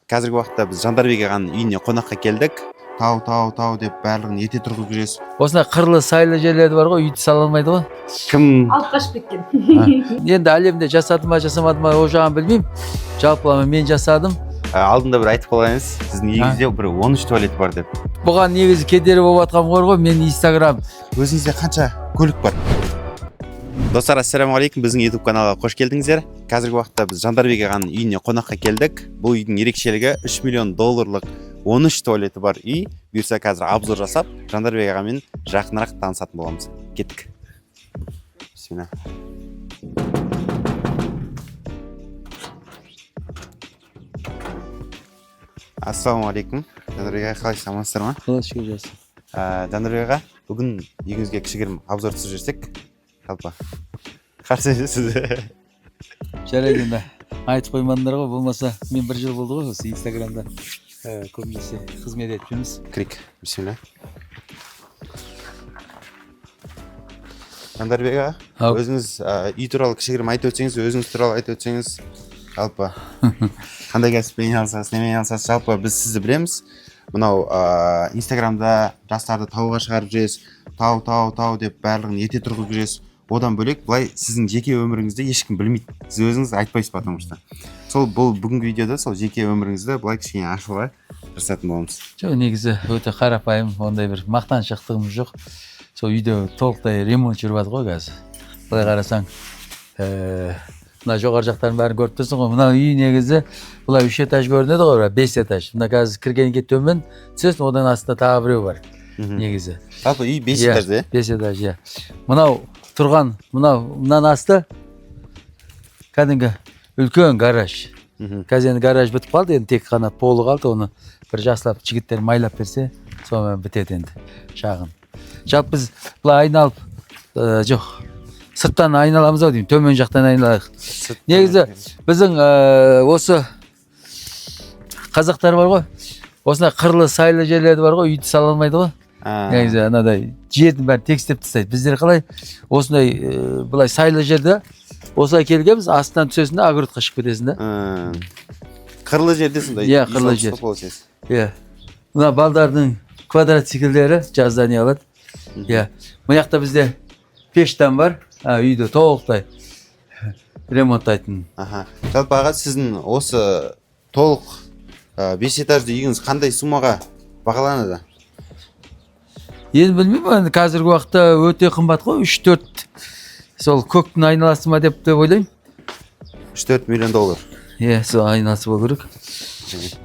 Қазіргі уақытта біз Жандарбек ағаның үйіне қонаққа келдік. Тау, тау, тау деп барлығын ете тұрғызып жүресіз. Осындай қырлы сайлы жерлерді бар ғой, үйді сала алмайды ғой. Кім? Алып қашып кеткен. Енді әлемде жасады ма, жасамады ма, ол жағын білмеймін. Жалпылама мен жасадым. Алдында бір айтып қалған едіңіз, сіздің үйіңізде бір 13 туалет бар деп. Бұған негізі кедергі болып жатқан қор ғой мен Инстаграм. Өзіңізде қанша көлік бар? Достар, ассалаумағалейкум, біздің YouTube каналға қош келдіңіздер. Қазіргі уақытта біз Жандарбек ағаның үйіне қонаққа келдік. Бұл үйдің ерекшелігі 3 миллион долларлық 13 туалеті бар үй. Бұйырса, қазір обзор жасап, Жандарбек ағамен жақынырақ танысатын боламыз. Кеттік. Бисмилля. Ассалаумағалейкум. Жандарбек аға, қалайсыз, амансыздар ма? Құдай шүкір, жақсы. Жандарбек аға, бүгін үйіңізге кішігірім обзор түсіріп жіберсек, жалпы қарсы емессіз. Жарайды, енді айтып қоймадыңдар ғой, болмаса мен бір жыл болды ғой осы Инстаграмда көбінесе қызмет етіп жүрміз. Кірейік, бисмилля. Жандарбек аға, Ау. өзіңіз үй туралы кішігірім айтып өтсеңіз, өзіңіз туралы айтып өтсеңіз, жалпы қандай кәсіппен айналысасыз, немен айналысасыз, жалпы біз сізді білеміз. Мынау Инстаграмда жастарды тауға шығарып жүресіз, тау, тау, тау деп барлығын ете тұрғызып жүресіз. Одан бөлек, былай сіздің жеке өміріңізді ешкім білмейді. Сіз өзіңіз айтпайсыз, потому что. Сол бұл бүгінгі видеода сол жеке өміріңізді былай кішкене ашуға тырысатын боламыз. Жоқ, негізі өте қарапайым, ондай бір мақтаншақтығымыз жоқ. Сол үйде толықтай ремонт жүріп жатыр ғой қазір. Былай қарасаң, мына жоғары жақтардың бәрін көріп тұрсың ғой. Мына үй негізі былай үш этаж көрінеді ғой, бірақ бес этаж. Мына қазір кіргенге төмен түсесің, одан астында тағы біреу бар негізі. Жалпы үй бес Иә, этажды, иә? Бес этаж, иә. Мынау тұрған, мынау мынаның асты кәдімгі үлкен гараж. Қазір енді гараж бітіп қалды, енді тек қана полы қалды, оны бір жақсылап жігіттер майлап берсе, сонымен бітеді енді шағын. Жалпы біз былай айналып, жоқ, сырттан айналамыз ау деймін, төмен жақтан айналайық. Негізі біздің осы қазақтар бар ғой, осындай қырлы сайлы жерлерді бар ғой, үйді сала алмайды ғой. Негізі анадай жердің бәрін тегістеп тастайды. Біздер қалай осындай былай сайлы жерде осылай келгенбіз, астынан түсесің да огородқа шығып кетесің да. Қырлы жерде сондай Иә, үй қырлы салып жер. тастап получается. Иә. Мына балдардың квадроциклдері жазда не алады. Иә. Мына жақта бізде пештан бар. Үйді толықтай ремонттайтын. Аха. Жалпы аға, сіздің осы толық бес этажды үйіңіз қандай суммаға бағаланады? Енді білмеймін, енді қазіргі уақытта өте қымбат қой, 3-4 сол көктің айналасы ма деп те ойлаймын. 3-4 миллион доллар. Иә, сол айналасы болу керек. Жалпы-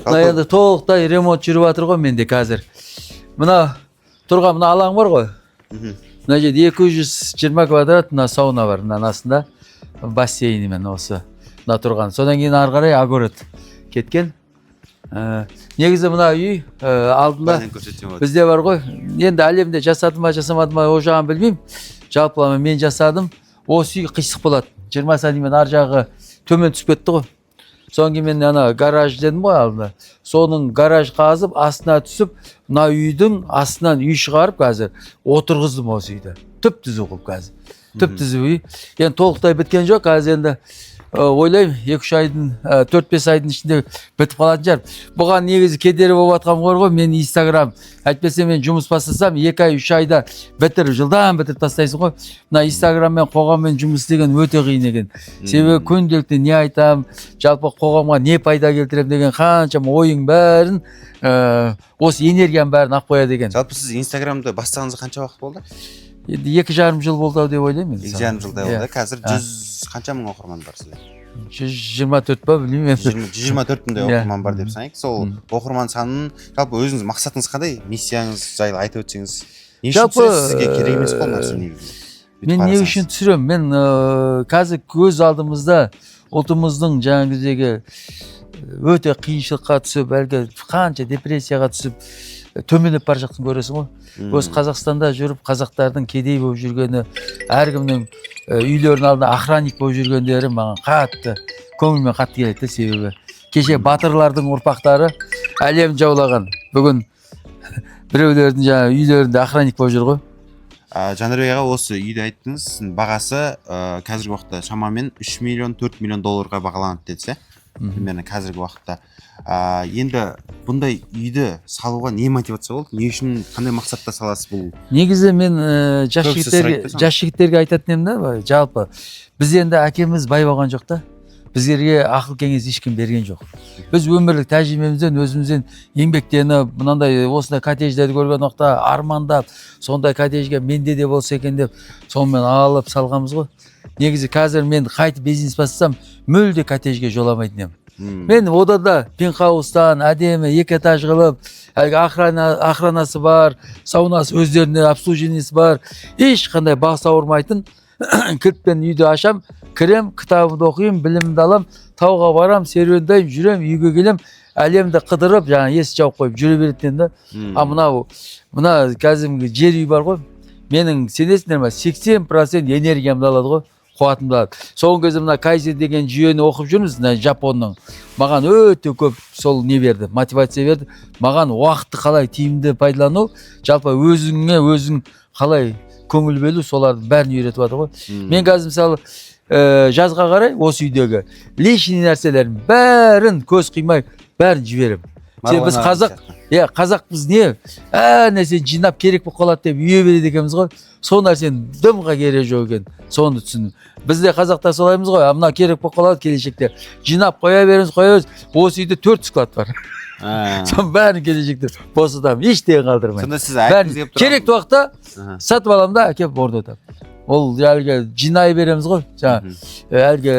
Мына енді толықтай ремонт жүріп жатыр ғой менде қазір. Мына тұрған мына алаң бар ғой. Мына жерде 220 квадрат мына сауна бар, мынаның астында бассейнімен осы мына тұрған. Содан кейін ары қарай огород кеткен. Негізі мына үй алдында Былайынан көрсетсем болады. бізде бар ғой. Енді әлемде жасады ма, жасамады ма, ол жағын білмеймін. Жалпылама мен жасадым. Осы үй қисық болады. 20 сантиметр ар жағы төмен түсіп кетті ғой. Содан кейін мен ана гараж дедім ғой алдында. Соның гараж қазып, астына түсіп, мына үйдің астынан үй шығарып қазір отырғыздым осы үйді. Түп түзу қылып қазір. Түп түзу үй. Енді толықтай біткен жоқ. Қазір енді ойлаймын, 2-3 айдың, 4-5 айдың ішінде бітіп қалатын шығар. Бұған негізі кедергі болып жатқан қор ғой мен Инстаграм. Әйтпесе мен жұмыс бастасам 2 ай, 3 айда бітіріп, жылдам бітіріп тастайсың ғой. Мына Инстаграммен, қоғаммен жұмыс істеген өте қиын екен. Себебі күнделікті не айтам, жалпы қоғамға не пайда келтіремін деген қаншама ойың бәрін, осы энергияның бәрін алып қояды екен. Жалпы сіз Инстаграмды бастағаныңызға қанша уақыт болды? Енді 2,5 жыл болды ау деп ойлаймын енді. 2,5 жылдай Иә. болды. Қазір жүз қанша мың оқырман бар сізде? 124 па, білмеймін енді. 124 мыңдай Иә. оқырман бар деп санайық. Сол оқырман санын, жалпы өзіңіз мақсатыңыз қандай? Миссияңыз жайлы айтып өтсеңіз. Не үшін Жалпы, түсіресіз? Сізге керек емес қой ол нәрсе негізі. Бүйтіп Мен не қарасаңыз. үшін түсіремін? Мен қазір көз алдымызда ұлтымыздың жаңағыдегі өте қиыншылыққа түсіп, әлгі қанша депрессияға түсіп, төмендеп бара жатқанын көресің ғой. Осы Қазақстанда жүріп, қазақтардың кедей болып жүргені, әркімнің үйлерінің алдында охранник болып жүргендері маған қатты көңіліме қатты келеді де, себебі кеше батырлардың ұрпақтары әлем жаулаған, бүгін біреулердің жаңағы үйлерінде охранник болып жүр ғой. Жандарбек аға, осы үйді айттыңыз, сіздің бағасы қазіргі уақытта шамамен 3 миллион 4 миллион долларға бағаланады дедіңіз, иә? Примерно қазіргі уақытта. Енді бұндай үйді салуға не мотивация болды? Не үшін, қандай мақсатта саласыз бұл? Негізі мен жас Көбісі жігіттерге сұрайды да соны. Жас жігіттерге айтатын едім да, былай, жалпы біз енді әкеміз бай болған жоқ та, біздерге ақыл кеңес ешкім берген жоқ. Біз өмірлік тәжірибемізден, өзімізден еңбектеніп, мынандай осындай коттедждерді көрген уақытта армандап, сондай коттеджге менде де болса екен деп, сонымен алып салғанбыз ғой. Негізі қазір мен қайтып бизнес бастасам, мүлде коттеджге жоламайтын едім. Мен ода да пентхаустан әдемі екі этаж қылып, әлгі охранасы бар, саунасы өздеріне, обслуживаниесі бар, ешқандай бас ауырмайтын, кілтпен үйді ашам, кірем, кітабымды оқимын, білімімді алам, тауға барам, серуендеймін, жүрем, үйге келем, әлемді қыдырып, жаңағы есік жауып қойып жүре беретін едім да. А мынау, мына кәдімгі жер үй бар ғой, менің, сенесіңдер ма, 80% энергиямды алады ғой, қуатымды алады. Соңғы кезде мына кайдзен деген жүйені оқып жүрміз, мына жапонның. Маған өте көп сол не берді, мотивация берді. Маған уақытты қалай тиімді пайдалану, жалпы өзіңе өзің қалай көңіл бөлу, солардың бәрін үйретіп жатыр ғой. Мен қазір, мысалы, жазға қарай осы үйдегі лишний нәрселердің бәрін көз қимай бәрін жіберемін. Себебі біз Марғұлан қазақ сияқты. Иә, қазақпыз, не, әр нәрсені жинап, керек болып қалады деп үйе береді екенбіз ғой. Сол нәрсенің дымға керегі жоқ екен, соны түсіндім. Біз де қазақтар солаймыз ғой, а мынау керек болып қалады келешекте, жинап қоя береміз, қоя береміз. Осы үйде төрт склад бар. Соның бәрін келешекте босатамын, ештеңе қалдырмаймын. Сонда сіз айтқыңыз Бәрін келіп тұрған керекті уақытта сатып аламын да, әкеліп орнатамын. Ол әлгі жинай береміз ғой жаңа, әлгі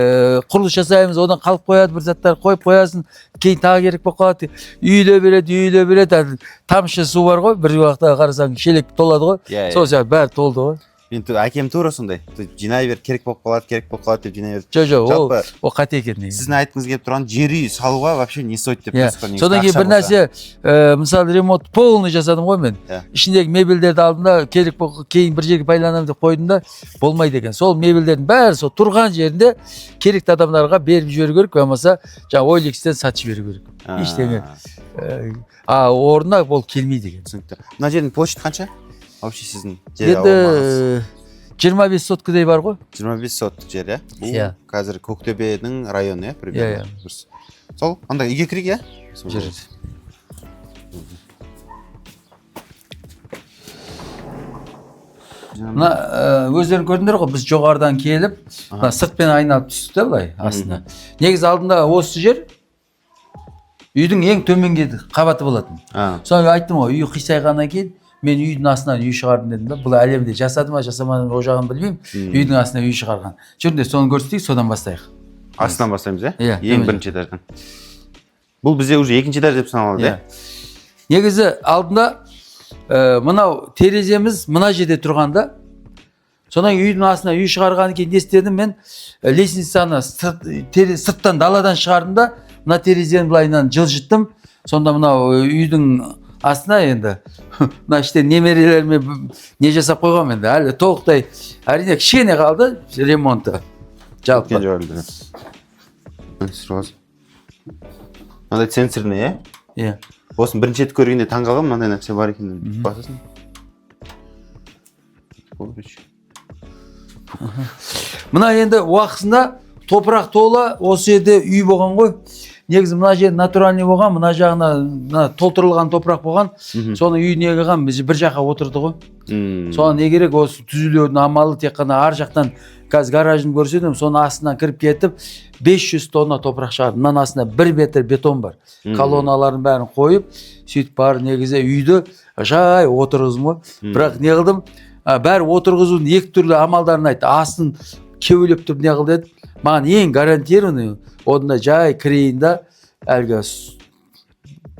құрылыс жасаймыз, одан қалып қояды, бір заттар қойып қоясың, кейін тағы керек болып қалады, үйіле береді, үйіле береді. Әлгі тамшы су бар ғой, бір уақытта қарасаң, шелек толады ғой. Иә, иә. Сол сияқты бәрі толды ғой. Мен әкем тура сондай. То есть жинай бер, керек болып қалады, керек болып қалады деп жинай бер. Жоқ, ол Жалпы ол қате екен негізі. сіздің айтқыңыз келіп тұрған, жер үй салуға вообще не стоит деп Иә. тұрсыз ғой негізі, Содан кейін ақша бір болса. нәрсе, мысалы, ремонт полный жасадым ғой мен. Ішіндегі мебельдерді алдым да, керек болып кейін бір жерге пайдаланамын деп қойдым да, болмайды екен. Сол мебельдердің бәрі сол тұрған жерінде керекті адамдарға беріп жіберу керек, болмаса жаңағы OLX-тен сатып жіберу керек. Ештеңе. А орнына ол келмейді екен. Түсінікті. Мына жердің площадь қанша? Вообще сіздің жер Енді аумағыңыз? 25 соткадай бар ғой. 25 соттық жер, иә? Бұл Иә. қазір Көктөбенің районы, иә, примерно. Иә. Дұрыс. Сол, анда үйге кірейік, иә? Жүр. Мына өздерің көрдіңдер ғой, біз жоғарыдан келіп, мына сыртпен айналып түстік та былай астына. Негізі алдында осы жер үйдің ең төменгі қабаты болатын. Соны айттым ғой, үй қисайғаннан кейін мен үйдің астынан үй шығардым дедім да. Бұл әлемде жасады ма, жасамады ма, ол жағын білмеймін. Үйдің астынан үй шығарған. Жүріңдер, соны көрсетейік, содан бастайық. Астынан бастаймыз, иә? Иә, Ең төмен. бірінші этаждан. Бұл бізде уже екінші этаж деп саналады, Иә. иә? Негізі алдында мынау тереземіз мына жерде тұрғанда, содан кейін үйдің астына үй шығарғаннан кейін не істедім мен? Лестницаны сырттан, даладан шығардым да, мына терезені былайынан жылжыттым. Сонда мынау үйдің астына енді мына іште немерелеріме не жасап қойғанмын. Енді әлі толықтай, әрине, кішкене қалды ремонты жалпы. Үлкен жоғары. Мынандай сенсорный, иә? Иә. Осыны бірінші рет көргенде таң қалғанмын, мынандай нәрсе бар екен деп басасың. Короче. Мына енді уақытысында топырақ толы осы жерде үй болған ғой. Негізі мына жер натуральный болған, мына жағына мына толтырылған топырақ болған. Соны үй не қылған, біз бір жаққа отырды ғой. Соған не керек, осы түзулеудің амалы тек қана ар жақтан, қазір гаражын көрсетемін, соның астынан кіріп кетіп 500 тонна топырақ шығарды. Мынаның астында 1 метр бетон бар. Колонналардың бәрін қойып, сөйтіп барып негізі үйді жай отырғыздым ғой. Бірақ не қылдым, бәрі отырғызудың екі түрлі амалдарын айтты. Астын кеулеп тұрып не қыл деді. Маған ең гарантированный одан да жай кірейін да, әлгі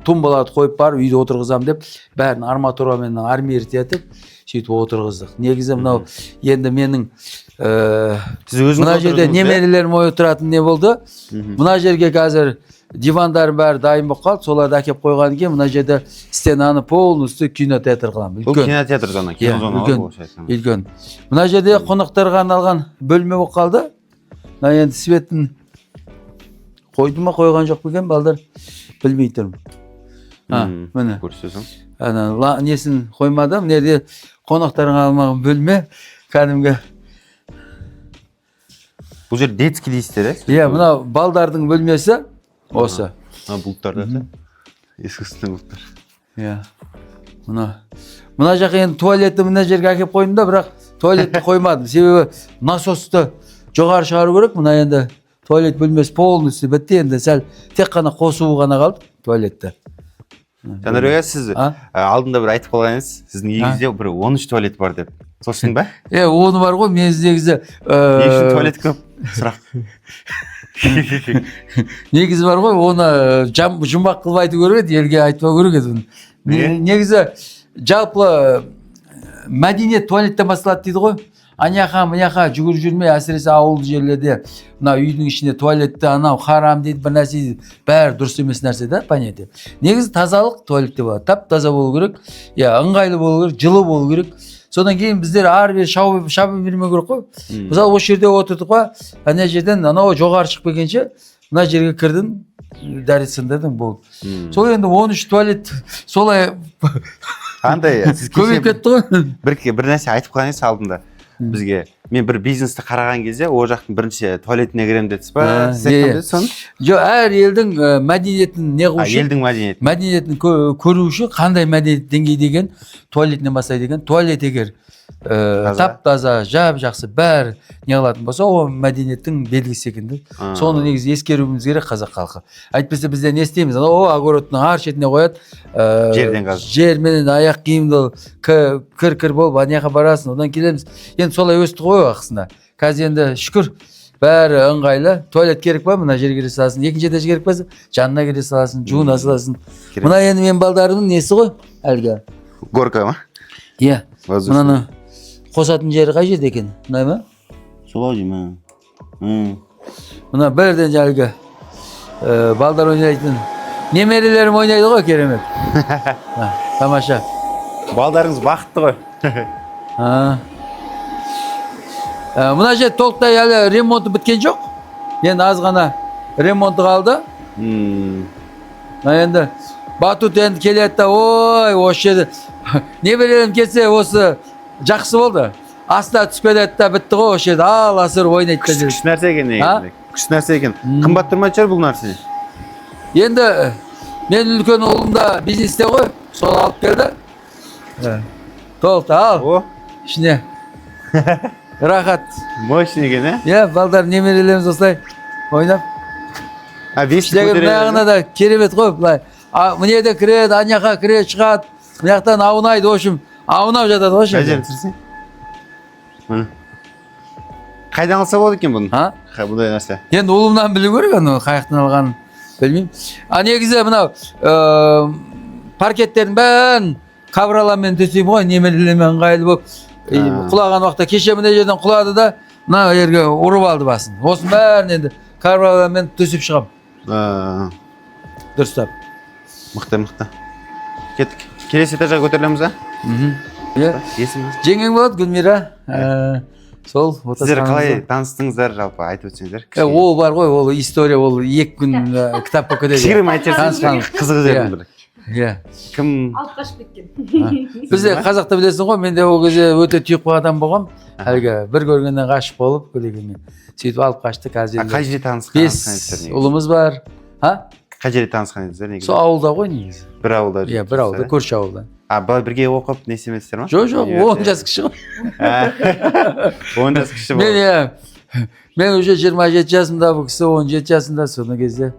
тумбаларды қойып барып үйді отырғызамын деп, бәрін арматурамен армировать етіп, сөйтіп отырғыздық. Негізі мынау енді менің Сіз өзіңіз мына жерде отырдыңыз, иә? Немерелерім отыратын не болды. Мына жерге қазір дивандардың бәрі дайын болып қалды, соларды әкеліп қойғаннан кейін мына жерде стенаны полностью кинотеатр қыламын. Бұл Үлкен. кинотеатр зона, Иә, кино зона ғой үлкен. получается. Үлкен. Мына жерде қонақтарға арналған бөлме болып қалды. Мына енді светін қойды ма, қойған жоқ па екен балдар, білмей тұрмын. А, міне. Көрсетесің. Ана несін қоймады. Мына жерде қонақтарға арналған бөлме кәдімгі. Бұл жер детский дейсіздер, иә? Иә, мынау балдардың бөлмесі. Осы. Мына бұлттар да, искусственный бұлттар. Иә, мына жаққа енді туалетті мына жерге әкеліп қойдым да, бірақ туалетті қоймадым, себебі насосты жоғары шығару керек. Мына енді туалет бөлмесі полностью бітті, енді сәл тек қана қосуы ғана қалды туалетті. Жандарбек аға, сіз А? Алдында бір айтып қалған едіңіз, сіздің үйіңізде бір 13 туалет бар деп. Сол шын ба? Е, оны бар ғой, мен негізі Не үшін туалет көп? Сұрақ. Негізі бар ғой, оны жұмбақ қылып айту керек еді, елге айтпау керек еді оны. Неге? Негізі жалпы мәдениет туалеттен басталады дейді ғой. Аняқа мыняқа жүгіріп жүрмей, әсіресе ауыл жерлерде мына үйдің ішінде туалетті анау харам дейді, бір нәрсе дейді, бәрі дұрыс емес нәрсе да, понятие. Негізі тазалық туалетте болады, тап таза болу керек, иә, ыңғайлы болу керек, жылы болу керек. Содан кейін біздер ары бері шауып шаба бермеу керек қой. Мысалы, осы жерде отырдық қой, ана жерден анау жоғары шығып келгенше мына жерге кірдің, дәрет сындырдың, болды. Сол енді 13 туалет солай Қандай сіз кеше көбейіп кетті ғой. бір нәрсе айтып қалған едіңіз алдында бізге. Мен бір бизнесті қараған кезде ол жақтың бірінші туалетіне кіремін дедіңіз ба? А, Сіз айтқан иә. ба едіңіз соны? Жоқ, әр елдің мәдениетін не қылу А, үшін, елдің мәдениеті. Мәдениетін көру үшін, қандай мәдениет деңгейде екен, туалетінен бастайды екен. Туалет егер Таза. тап таза, жап жақсы, бәрі не қылатын болса, ол мәдениеттің белгісі екен да. Соны негізі ескеруіміз керек қазақ халқы. Әйтпесе бізде не істейміз? Анау огородтың ар шетіне қояды, Жерден қазып. жерменен аяқ киімді кір кір болып ана жаққа барасың, одан келеміз. Енді солай өстік қой уақытысында. Қазір енді шүкір, бәрі ыңғайлы. Туалет керек па, мына жерге кіре саласың, екінші этаж керек па, жанына кіре саласың, жуына саласың. Керемет. Мына енді менің балдарымның несі ғой әлгі. Горка ма? Иә. Воздушный. Мынаны қосатын жері қай жерде екен, мына ма? Солай деймін. Мына бірден әлгі балдар ойнайтын, немерелерім ойнайды ғой, керемет. Мына, тамаша. Балдарыңыз бақытты ғой. А. Мына жер толықтай әлі ремонты біткен жоқ, енді аз ғана ремонты қалды. Мына енді батут енді келеді да, ой, осы жерде немерелерім келсе, осы жақсы болды, астына түсіп кетеді да, бітті ғой, осы жерде аласұрып ойнайды да Күшті, жүреді. күшті нәрсе екен А? негізінде. Күшті нәрсе екен. Қымбат тұрмайтын шығар бұл нәрсе. Енді мен үлкен ұлым да бизнесте ғой, сол алып келді. Толықты ал О, ішіне рахат. Мощный екен, ә? Иә, балдар, немерелеріміз осылай ойнап. А, вес Іштегі мына жағына да керемет қой былай. А, мына жерде кіреді, ана жаққа кіреді, шығады, мына жақтан аунайды, в общем, аунап жатады ғой Қай жерде. жерін түсірсең? Міне. Қайдан алса болады екен бұны? А? Бұндай нәрсе. Енді ұлымнан білу керек, аны қай жақтан алғанын білмеймін. А негізі мынау паркеттердің бәрін ковроламен төсеймін ғой, немерелеріме ыңғайлы болып. И құлаған уақытта, кеше мына жерден құлады да, мына жерге ұрып алды басын. Осының бәрін енді ковроламен төсеп шығамын дұрыстап. Мықты, мықты. Кеттік. Келесі этажға көтерілеміз, а? Иә. Есіміңіз? Жеңгең болады, Гүлмира. Сол Сіздер отасқанымызда. Қалай таныстыңыздар, жалпы айтып өтсеңіздер? Ол бар ғой, ол история, ол 2 күн кітап болып кетеді. Кішігірім айтып жіберсеңіз, Танысқан. қызық жерін Иә. бір. Иә. Кім? Алып қашып кеткен. Бізде қазақта білесің ғой, мен де ол кезде өте тұйық адам болғанмын. Әлгі бір көргеннен ғашық болып Гүлекеңе. Сөйтіп алып қашты қазір. А, Енді қай жерде танысқан бес едіңіздер негізі? ұлымыз бар. А? Қай жерде танысқан едіңіздер негізі? Сол ауылда ғой негізі. Бір ауылда. Иә, бір ауылда, жүрсіздер, көрші ауылда. А, былай бірге оқып не істемедіңіздер ма? Жоқ, 10 жас кіші ғой. 10 жас кіші Мен болды. иә, мен уже 27 жасымда, бұл кісі 17 жасында, соны кезде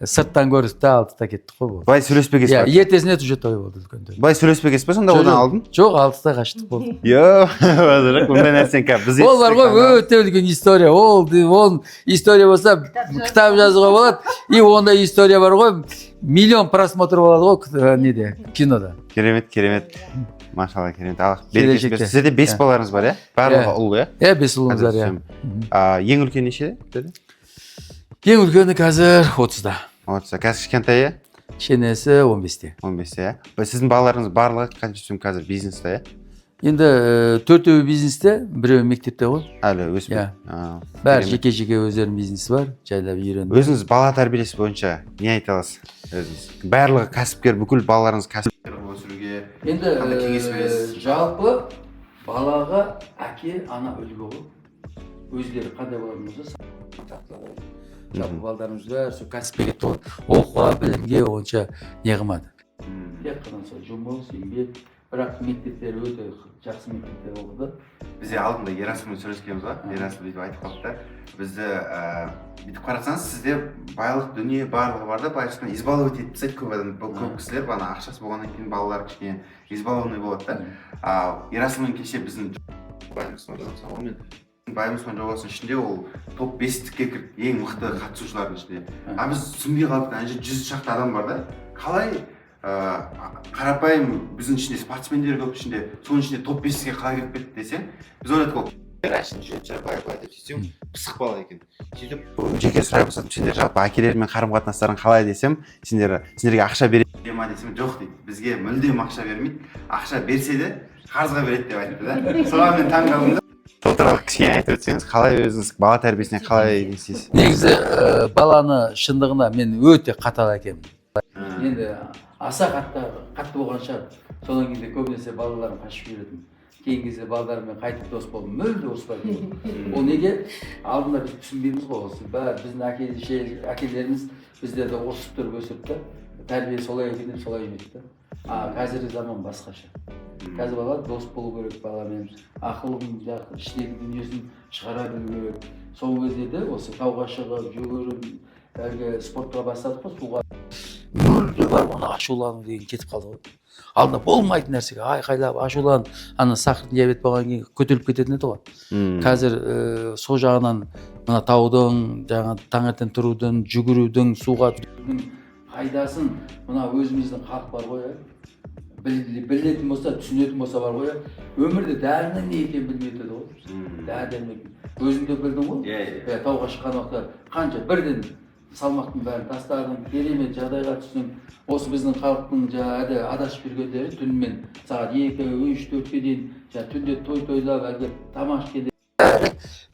сырттан көрдік та, алдық та кеттік қой болды. Былай сөйлеспегенсіз Иә, ба? ертесіне уже той болды, үлкен той. Былай сөйлеспегенсіз ба сонда Жоқ, одан жоқ. алдын? Жоқ, алдық та қаштық, болды. Йо, бұндай нәрсені қазір біз Ол бар ғой, естісек, ана- өте үлкен история. Ол история болса, кітап жазуға болады. И ондай история бар ғой, миллион просмотр болады ғой неде, кинода. Керемет, керемет. Машалла, керемет. Аллах берекесін Келешекте. берсін. Сіздерде бес Иә. балаларыңыз бар, иә? Барлығы Иә. ұл, иә? Иә, бес ұлымыз бар, иә. А, ең үлкені нешеде деді? Ең үлкені қазір 30-да. 30. Қазір кішкентай, иә? Кішкенесі 15-те. 15-те, иә? Сіздің балаларыңыз барлығы қанша түсім қазір бизнесте, иә? Енді төртеуі бизнесте, біреуі мектепте ғой. Әлі өсіп. Иә. А, Бәрі керемет. жеке жеке өздерінің бизнесі бар, жайлап үйренді. Өзіңіз бала тәрбиесі бойынша не айта аласыз? Өзіңіз. Барлығы кәсіпкер, бүкіл балаларыңыз кәсіпкер қылып өсіруге Енді қандай кеңес бересіз? Жалпы балаға әке ана үлгі ғой. Өздері қандай болатын болса тартылады. Жалпы балдарымыз бәрі сол кәсіпке кетті ғой, оқуға, білімге онша не қылмады. Тек қана сол жұмыс, еңбек. Бірақ мектептер өте жақсы мектептер оқыды. Бізде алдында Ерасылмен сөйлескенбіз ғой, Ерасыл бүйтіп айтып қалды да бізді. Бүйтіп қарасаңыз, сізде байлық, дүние, барлығы бар да, былайша айтқанда, избаловать етіп тастайды көп адам. Бұл көп кісілер бағана ақшасы болғаннан кейін балалар кішкене избалованный болады да. А Ерасылмен кеше біздің онымен «Бай мұсылман» жобасының ішінде ол топ 5-тікке кірді, ең мықты қатысушылардың ішінде. А біз түсінбей қалдық, ана жерде 100 шақты адам бар да, қалай қарапайым, біздің ішінде спортсмендер көп ішінде, соның ішінде топ 5-ке қалай кіріп кетті десең, біз ойладық, ол әшейін жүретін шығар, былай былай деп. Сөйтсем, пысық бала екен. Сөйтіп жеке сұрай бастадым: «Сендер жалпы әкелермен қарым қатынастарың қалай?» — десем, «Сендерге ақша бере ма?» — десем, «Жоқ, — дейді, — бізге мүлдем ақша бермейді, ақша берсе де, қарызға береді», — деп айтты да. Соған мен таң қалдым да. Сол туралы кішкене айтып өтсеңіз, қалай өзіңіз бала тәрбиесіне қалай не істейсіз? Негізі баланы шындығына мен өте қатал әкемін. Енді аса қатты қатты болған шығар. Содан кейін де көбінесе балаларым қашып жүретін. Кейінгі кезде балдарыммен қайтып дос болдым, мүлде ұрыспайтын. Ол неге? Алдында біз түсінбейміз ғой. Осы бәрі біздің әкелеріміз біздерді ұрысып тұрып өсірді да, тәрбие солай екен деп солай үйретті да. А қазіргі заман басқаша. Қазір бала дос болу керек, баламен ақылын, ішіндегі дүниесін шығара білу керек. Соңғы кездерде осы тауға шығып, жүгіріп, әлгі спортқа бастадық қой, суға мүлде барып, ана ашулану деген кетіп қалды ғой. Алдында болмайтын нәрсеге айқайлап, ашуланып, ана сахарный диабет болғаннан кейін көтеріліп кететін еді ғой. Қазір сол жағынан мына таудың, жаңа таңертең тұрудың, жүгірудің, суға түсудің пайдасын мына өзіміздің халық бар ғой, иә, білетін болса, түсінетін болса бар ғой, иә, өмірде дәрінің не екенін білмей өтеді ғой. Дәрі дәрмек өзің де білдің ғой. Иә, иә. Иә, тауға шыққан уақытта қанша бірден салмақтың бәрін тастадың, керемет жағдайға түстің. Осы біздің халықтың жаңағы адасып жүргендері түнімен сағат 2, 3, 4-ке дейін жаңағы түнде той тойлап, әлгі тамақ ішкенде,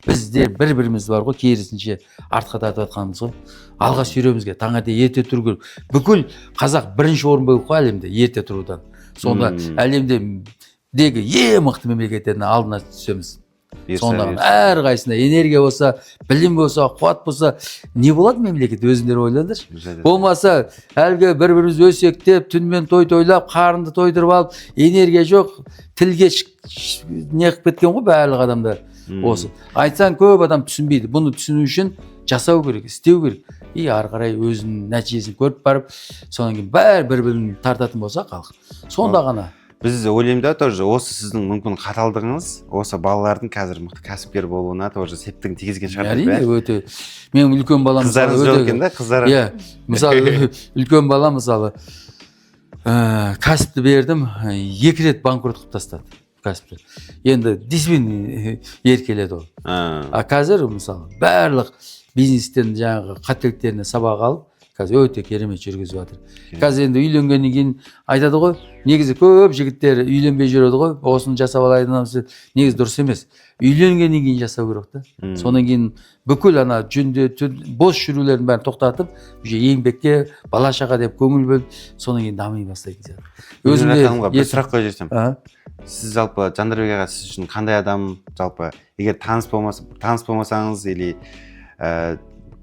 бізде бір біріміз бар ғой, керісінше артқа тартып жатқанымыз ғой. Алға сүйреуіміз керек, таңертең ерте тұру керек. Бүкіл қазақ бірінші орын болып қой әлемде ерте тұрудан. Сонда әлемдегі ең мықты мемлекеттердің алдына түсеміз. Бұйырса, сонда бұйырса. Әрқайсысында энергия болса, білім болса, қуат болса, не болады мемлекет, өзіңдер ойлаңдаршы. Бұйырса. Болмаса әлгі бір бірімізді өсектеп, түнімен той тойлап, қарынды тойдырып алып, энергия жоқ, тілге не қылып кеткен ғой барлық адамдар. Осы айтсаң, көп адам түсінбейді. Бұны түсіну үшін жасау керек, істеу керек. И ары қарай өзінің нәтижесін көріп барып, содан кейін бәрі бір бірін тартатын болса халық, сонда ғана. Біз ойлаймын да, тоже осы сіздің мүмкін қаталдығыңыз осы балалардың қазір мықты кәсіпкер болуына тоже септігін тигізген шығар деп, Әрине, иә? өте. Менің үлкен балам мысалы Қыздарыңыз жоқ өте- екен да, қыздары? Иә, мысалы, үлкен балам, мысалы, кәсіпті бердім, екі рет банкрот қылып тастады кәсіпті. Енді действительно еркеледі ол. А қазір, мысалы, барлық бизнестен жаңағы қателіктеріне сабақ алып, қазір өте керемет жүргізіп жатыр. Қазір енді үйленгеннен кейін айтады ғой, негізі көп жігіттер үйленбей жүреді ғой, осыны жасап алайын, мынаны. Негізі дұрыс емес, үйленгеннен кейін жасау керек та. Содан кейін бүкіл ана жүнде бос жүрулердің бәрін тоқтатып, уже еңбекке, бала шаға деп көңіл бөліп, содан кейін дами бастайтын сияқты. Өзім Өзім де бір сұрақ қойып жіберсем. А? Сіз жалпы, Жандарбек аға сіз үшін қандай адам? Жалпы, егер таныс болмасаңыз или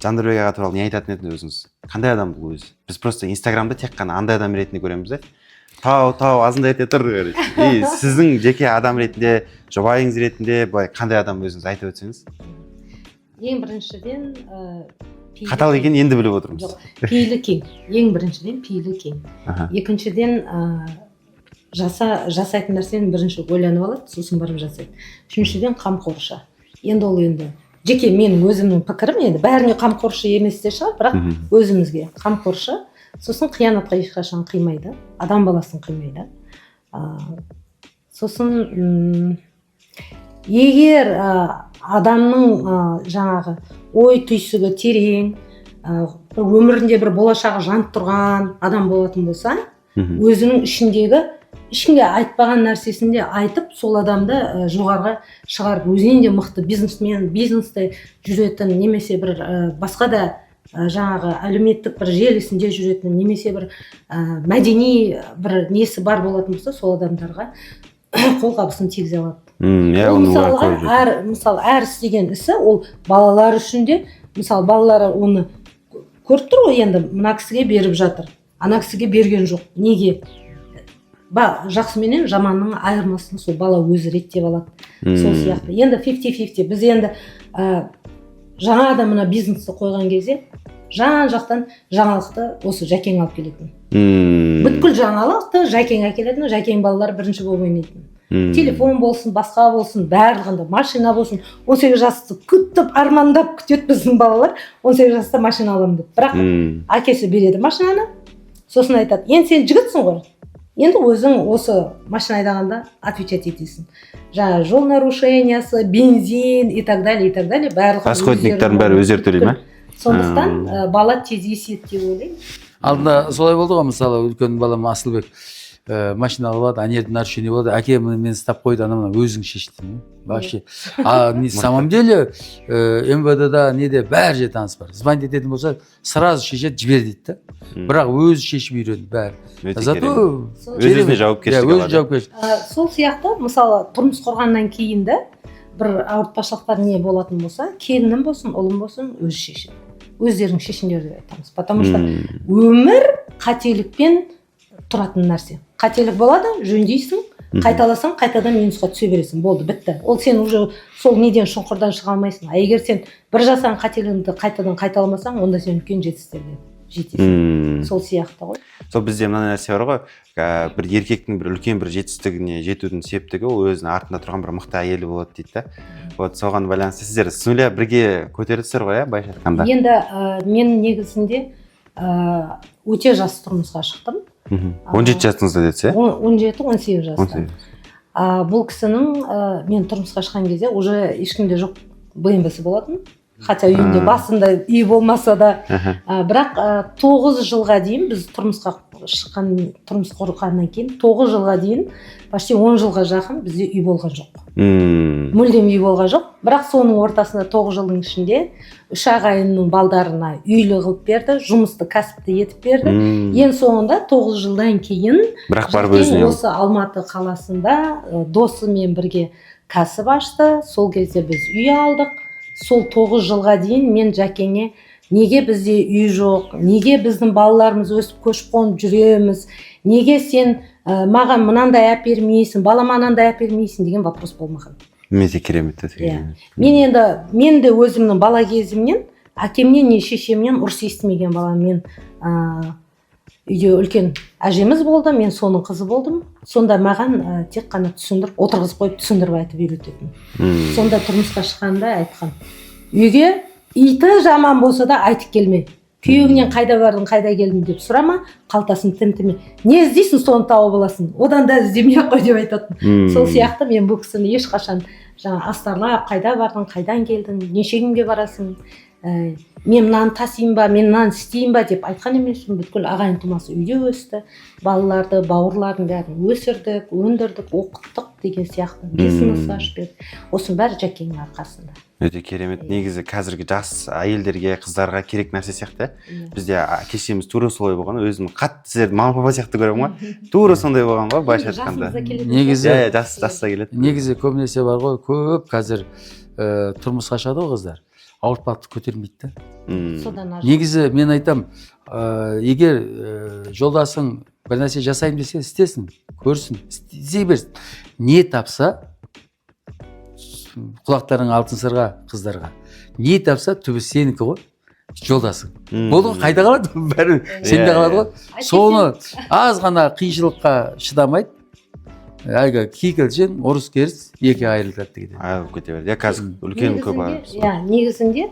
Жандарбек аға туралы не айтатын едіңіз өзіңіз? Қандай адам бұл өзі? Біз просто Инстаграмда тек қана андай адам ретінде көреміз да, тау тау азындай ете тұр, короче. И сіздің жеке адам ретінде, жұбайыңыз ретінде былай қандай адам, өзіңіз айтып өтсеңіз. Ең біріншіден, пейілі Қатал кең. екенін енді біліп отырмыз. Жоқ, пейілі кең. Ең біріншіден, пейілі кең. Екіншіден, жасайтын нәрсені бірінші ойланып алады, сосын барып жасайды. Үшіншіден, қамқоршы. Енді ол енді жеке менің өзімнің пікірім, енді бәріне қамқоршы емес те шығар, бірақ өзімізге қамқоршы. Сосын қиянатқа ешқашан қимайды, адам баласын қимайды. Сосын егер адамның жаңағы ой түйсігі терең, бір өмірінде бір болашағы жанып тұрған адам болатын болса, өзінің ішіндегі ешкімге айтпаған нәрсесін де айтып, сол адамды жоғарыға шығарып, өзінен де мықты бизнесмен, бизнесте жүретін немесе бір басқа да жаңағы әлеуметтік бір желісінде жүретін немесе бір мәдени бір несі бар болатын болса, сол адамдарға қолқабысын тигізе алады. Иә, Ол оның бәрі мысалға көріп жүрмін. Әр, мысалы, әр істеген ісі ол балалар үшін де. Мысалы, балалары оны көріп тұр ғой, енді мына кісіге беріп жатыр, ана кісіге берген жоқ, неге? Жақсы менен жаманның айырмасын сол бала өзі реттеп алады. Сол сияқты енді 50-50. Біз енді жаңадан мына бизнесті қойған кезде жан жақтан жаңалықты осы Жәкең алып келетін. Бүткіл жаңалықты Жәкең әкелетін, Жәкең балалары бірінші болып ойнайтын. Телефон болсын, басқа болсын, барлығында, машина болсын. 18 жасты күтіп, армандап күтеді біздің балалар, 18 жаста машина аламын деп. Бірақ әкесі береді машинаны, сосын айтады: «Енді сен жігітсің ғой, енді өзің осы машина айдағанда отвечать етесің, жаңағы жол нарушения сы, бензин и так далее, и так далее, барлығы». Расходник тардың бәрі өздері төлей ма? Сондықтан бала тез есейеді деп ойлаймын. Алдында солай болды ғой. Мысалы, үлкен балам Асылбек машина алып алады, ана жерде нарушение болады. «Әке, міне, мені ұстап қойды, ана мына, өзің шеш», — деймін. Вообще, а на самом деле МВД да, неде, бәр жерде таныс бар. Звонить ететін болса, сразу шешеді, жібер дейді да. Бірақ өзі шешіп үйренді бәрі. Өте Зато керемет. Сол- Өз өзіне жауапкершілік Иә, өзі алады. жауапкершілік. Сол сияқты, мысалы, тұрмыс құрғаннан кейін де бір ауыртпашылықтар не болатын болса, келінім болсын, ұлым болсын, өзі шешеді, өздерің шешіңдер деп айтамыз, потому что өмір қателікпен тұратын нәрсе. Қателік болады, жөндейсің. Қайталасаң, қайтадан минусқа түсе бересің, болды, бітті. Ол сен уже сол неден, шұңқырдан шыға алмайсың. А егер сен бір жасаған қателігіңді қайтадан қайталамасаң, онда сен үлкен жетістіктерге жетесің. Сол сияқты ғой. Сол бізде мынандай нәрсе бар ғой, бір еркектің бір үлкен бір жетістігіне жетудің септігі ол өзінің артында тұрған бір мықты әйелі болады дейді да. Вот соған байланысты сіздер с нуля бірге көтерілдіңіздер ғой, иә, былайша айтқанда. Енді мен негізінде өте жас тұрмысқа шықтым. 17 жасыңызда дедіңіз, иә? 17, 18 жаста. 18. А, бұл кісінің мен тұрмысқа шыққан кезде уже ешкімде жоқ БМВ-сі болатын, хотя үйінде басында үй болмаса да. Бірақ 9 жылға дейін, біз тұрмысқа шыққан, тұрмыс құрғаннан кейін 9 жылға дейін, почти 10 жылға жақын бізде үй болған жоқ. Мүлдем үй болған жоқ. Бірақ соның ортасында, 9 жылдың ішінде үш ағайынның балдарына үйлі қылып берді, жұмысты, кәсіпті етіп берді. Ең соңында 9 жылдан кейін Бірақ барып Жәкең өзіне осы Алматы қаласында досымен бірге кәсіп ашты. Сол кезде біз үй алдық. Сол 9 жылға дейін мен Жәкеңе: «Неге бізде үй жоқ? Неге біздің балаларымыз өсіп, көшіп қонып жүреміз? Неге сен маған мынандай әпермейсің, балама анандай әпермейсің?» — деген вопрос болмаған. Өте керемет, өте Иә. керемет. Мен енді, мен де өзімнің бала кезімнен әкемнен не шешемнен ұрыс естімеген баламын. Мен үйде үлкен әжеміз болды, мен соның қызы болдым. Сонда маған тек қана түсіндіріп, отырғызып қойып, түсіндіріп айтып үйрететін. Сонда тұрмысқа шыққанда айтқан: «Үйге иті жаман болса да айтып келме, күйеуіңнен қайда бардың, қайда келдің деп сұрама, қалтасын тінтіме, не іздейсің, соны тауып аласың, одан да іздемей ақ қой», — деп айтатын. Сол сияқты мен бұл кісіні ешқашан жаңа астарлап, қайда бардың, қайдан келдің, неше күнге барасың, мен мынаны тасимын ба, мен мынаны істеймін ба деп айтқан емеспін. Бүткіл ағайын тумасы үйде өсті, балаларды, бауырлардың бәрін өсірдік, өндірдік, оқыттық деген сияқты. Бизнес ашып берді. Осының бәрі Жәкеңнің арқасында. Өте керемет. Негізі қазіргі жас әйелдерге, қыздарға керек нәрсе сияқты, иә. Бізде әке шешеміз тура солай болған. Өзім қатты сіздерді мама, папа сияқты көремін ғой, тура сондай болған ғой, былайша айтқанда. Жасымыз да келеді. Негізі- Иә, жас та келеді. Негізі көбінесе бар ғой, көп қазір тұрмысқа шығады ғой қыздар, ауыртпалықты көтермейді да. Содан ажырасып. Негізі мен айтам, егер жолдасың бір нәрсе жасаймын десе, істесін, көрсін, істей берсін. Не тапса, құлақтарың алтын сырға, қыздарға, не тапса, түбі сенікі ғой, жолдасың. Болды ғой, қайда қалады, бәрі сенде қалады ғой. Әкесі- Соны аз ғана қиыншылыққа шыдамайды, әлгі кикілжің, ұрыс керіс екі айырылып кетеді. Айырылып кете береді, иә, қазір үлкен көп Негізінде, иә, негізінде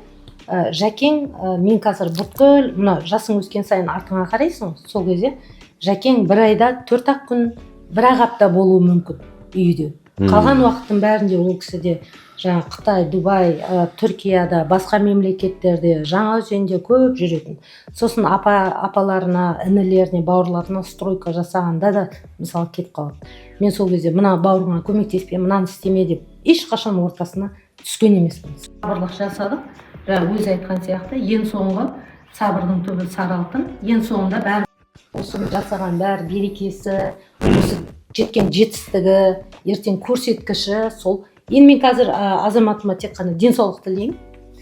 Жәкең, мен қазір бүткіл мына жасың өскен сайын артыңа қарайсың ғой, сол кезде Жәкең бір айда 4 ақ күн, бір ақ апта болуы мүмкін үйде. Қалған уақыттың бәрінде ол кісіде жаңа Қытай, Дубай, Түркияда, басқа мемлекеттерде, Жаңаөзенде көп жүретін. Сосын апа апаларына, інілеріне, бауырларына стройка жасағанда да, мысалы, кетіп қалады. Мен сол кезде: «Мына бауырыңа көмектеспе, мынаны істеме», — деп ешқашан ортасына түскен емеспін. Сабырлық жасадық. Жаңа өзі айтқан сияқты, ең соңғы сабырдың түбі сары алтын. Ең соңында бәрі осы жасаған бәрі берекесі, осы жеткен жетістігі, ертең көрсеткіші сол. Енді мен қазір азаматыма тек қана денсаулық тілеймін.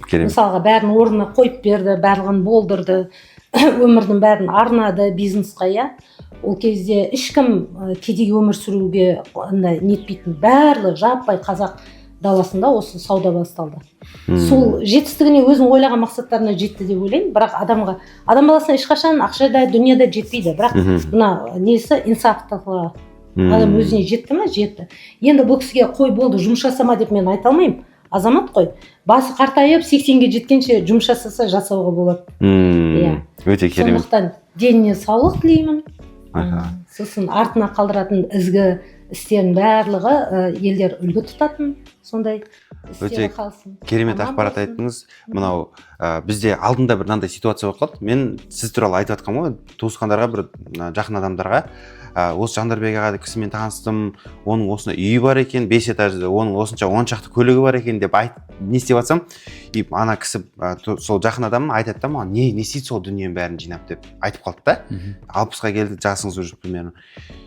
Керемет. Мысалға, бәрін орнына қойып берді, барлығын болдырды, өмірдің бәрін арнады бизнесқа, иә. Ол кезде ешкім кедей өмір сүруге андай нетпейтін, барлығы жаппай қазақ даласында осы сауда басталды. Сол жетістігіне, өзінің ойлаған мақсаттарына жетті деп ойлаймын. Бірақ адамға, адам баласына ешқашан ақша да, дүние де жетпейді, бірақ мына несі, инсафтығы, адам өзіне жетті ма, жетті. Енді бұл кісіге «Қой, болды, жұмыс жасама» деп мен айта алмаймын. Азамат қой, басы қартайып 80-ге жеткенше жұмыс жасаса, жасауға болады. Иә. Өте керемет. Сондықтан деніне саулық тілеймін. Сосын артына қалдыратын ізгі істердің барлығы елдер үлгі тұтатын сондай істері Өте қалсын. керемет Аман ақпарат болсын. айттыңыз. Мынау бізде алдында бір мынандай ситуация болып қалды. Мен сіз туралы айтып жатқанмын ғой туысқандарға, бір мына жақын адамдарға, осы Жандарбек аға кісімен таныстым, оның осындай үйі бар екен, бес этажды, оның осынша 10 шақты көлігі бар екен деп айт, не істеп жатсам, и ана кісі, сол жақын адамым айтады да маған: Не істейді сол дүниенің бәрін жинап?» — деп айтып қалды да. 60-қа келді жасыңыз уже примерно.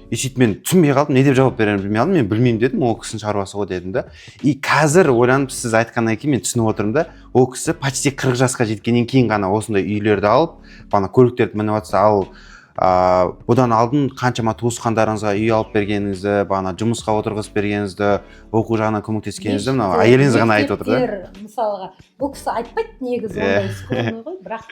И сөйтіп мен түсінбей қалдым, не деп жауап берерімді білмей қалдым. «Мен білмеймін», — дедім, «ол кісінің шаруасы ғой», — дедім да. И қазір ойланып, сіз айтқаннан кейін мен түсініп отырмын да, ол кісі почти 40 жасқа жеткеннен кейін ғана осындай үйлерді алып, ана көліктерді мініп жатса, ал бұдан алдын қаншама туысқандарыңызға үй алып бергеніңізді, бағана жұмысқа отырғызып бергеніңізді, оқу жағынан көмектескеніңізді мынау Мешіттер, әйеліңіз ғана айтып отыр да. мектептер. Мысалға, бұл кісі айтпайды негізі, ондай скромный ғой, бірақ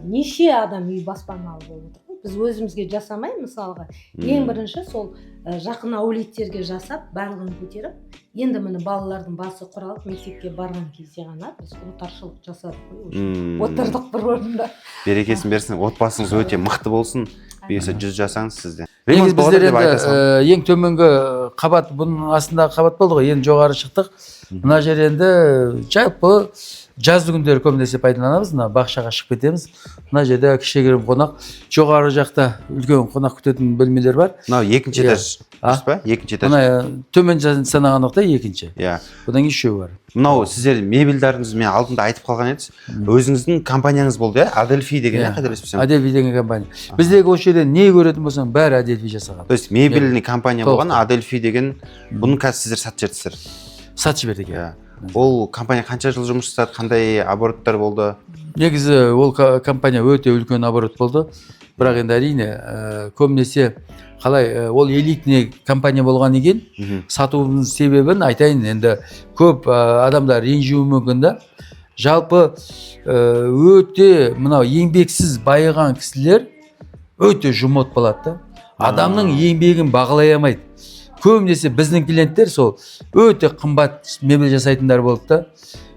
неше адам үй, баспаналы болып отыр ғой. Біз өзімізге жасамай, мысалға, ең бірінші сол жақын әулеттерге жасап, барлығын көтеріп, енді міне, балалардың басы құралып, мектепке барған кезде ғана біз отаршылық жасадық қой уже. Отырдық бір орында. Берекесін берсін, отбасыңыз өте мықты болсын, бұйырса, 100 жасаңыз сізде. Негізі Ремонт болады біздер деп енді айта саламын. ең төменгі қабат, бұның астындағы қабат болды ғой, енді жоғары шықтық. Мына жер енді жалпы жазды күндері көбінесе пайдаланамыз, мына бақшаға шығып кетеміз. Мына жерде кішігірім қонақ, жоғары жақта үлкен қонақ күтетін бөлмелер бар. Мынау екінші этаж. А? Дұрыс па, екінші этаж? Мына төмен санаған уақытта екінші. Одан кейін үшеу бар. Мынау сіздер мебельдарыңыз, мен алдында айтып қалған едіңіз, өзіңіздің компанияңыз болды, иә, Адельфи деген, иә, Иә. қателеспесем? Адельфи деген компания. Біздегі осы жерде не көретін болсаң, бәрі Адельфи жасаған. То есть мебельный компания Толық. болған Адельфи деген. Бұны қазір сіздер сатып жібердіңіздер? Сатып жібердік, иә. Иә, ол компания қанша жыл жұмыс жасады, қандай обороттар болды? Негізі ол компания өте үлкен оборот болды, бірақ енді, әрине, көбінесе қалай, ол элитный компания болғаннан кейін сатуымыздың себебін айтайын, енді көп адамдар ренжуі мүмкін да. Жалпы өте мынау еңбексіз байыған кісілер өте жомарт болады да, адамның еңбегін бағалай алмайды. Көбінесе біздің клиенттер сол өте қымбат мебель жасайтындар болды да,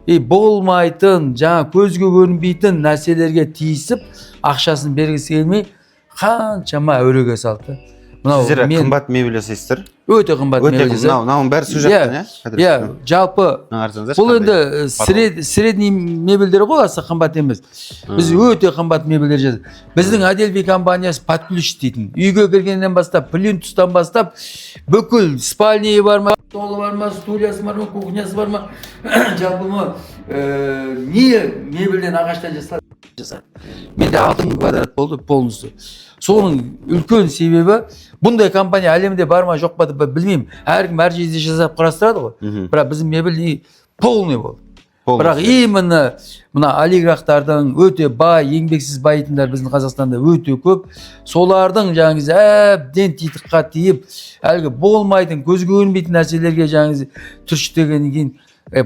и болмайтын, жаңа көзге көрінбейтін нәрселерге тиісіп, ақшасын бергісі келмей, қаншама әуреге салды да. Мынау Сіздер мен қымбат мебель жасайсыздар? Өте қымбат Өте мебель жасаймын. Мынау, мынаның бәрі сол жақтан, иә? Иә, жалпы Мына қарасаңыздаршы, бұл қандай енді средний мебельдер ғой, аса қымбат емес. Біз өте қымбат мебельдер жасаймыз. Біздің Адельфи компаниясы под ключ дейтін, үйге кіргеннен бастап, плинтустан бастап, бүкіл спальный бар ма, столы бар ма, стульясы бар ма, кухнясы бар ма, жалпы ма, не мебельден, ағаштан жасалады, жасады. Менде 6000 квадрат болды полностью. Соның үлкен себебі, бұндай компания әлемде бар ма, жоқ па деп білмеймін, әркім әр жерде жасап құрастырады ғой. Бірақ біздің мебель не полный болды. Полностью. Бірақ именно мына олигархтардың, өте бай, еңбексіз байитындар біздің Қазақстанда өте көп, солардың жаңағы әбден титыққа тиіп, әлгі болмайтын, көзге көрінбейтін нәрселерге жаңағы түршіктегеннен кейін,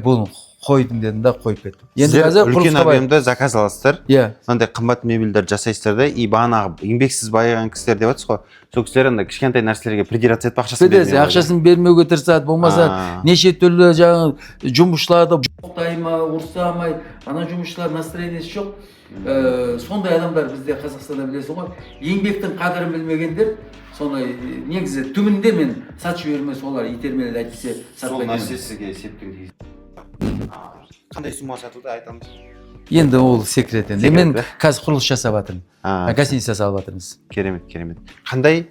бұны қойдым дедім да, қойып кеттім. Енді Сіздер қазір үлкен құрылысқа объемда заказ аласыздар, мынандай қымбат мебельдер жасайсыздар да, и бағанағы еңбексіз байыған кісілер деп жатсыз ғой, сол кісілер андай кішкентай нәрселерге придираться етіп, ақшасын Придираться, бермей қойды. Ақшасын бермеуге тырысады, болмаса неше түрлі жаңағы жұмысшыларды боқтай ма, ұрыса ма, ана жұмысшылар настроениесі жоқ. Сондай адамдар бізде Қазақстанда, білесің ғой, еңбектің қадірін білмегендер сондай. Негізі түбінде мен сатып жібермей, солар итермеледі, әйтпесе Сол сатпайтын нәрсе едім. сізге септігін тигізді. Қандай сумма сатылды, айта алмайсыз? Енді ол секрет енді. Секрет, Мен да? қазір құрылыс жасап жатырмын, гостиница салып жатырмыз. Керемет, керемет. Қандай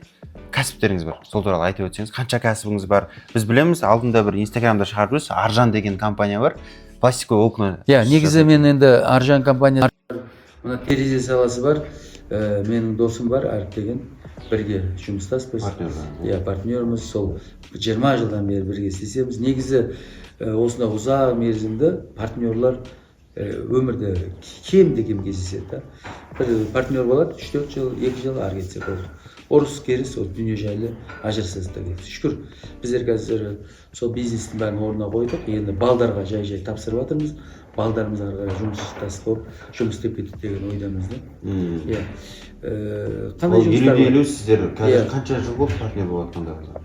кәсіптеріңіз бар, сол туралы айтып өтсеңіз. Қанша кәсібіңіз бар, біз білеміз, алдында бір инстаграмда шығарып жүрсіз, Аржан деген компания бар, пластиковый окна. Иә, негізі мен енді Аржан компания, мына терезе саласы бар. Менің досым бар, Әріп деген. Бірге жұмыстаспыз. Партнерлар. Иә, партнерміз. Сол 20 жылдан бері бірге істесеміз. Негізі осындай ұзақ мерзімді партнерлар өмірде кемде кем кездеседі да. Бір партнер болады 3-4 жыл, 2 жыл, ары кетсе болды, ұрыс керіс, ол дүние жайлы ажырасасыз да кетеді. Шүкір, біздер қазір сол бизнестің бәрін орнына қойдық. Енді балдарға жай жай тапсырып жатырмыз. Балдарымыз ары қарай жұмыстас болып жұмыс істеп кетеді деген ойдамыз да. Иә. Қандай Ол елу жұмыстар де бар? 50 сіздер қазір Иә. қанша жыл болды партнер болып жатқандарыңызға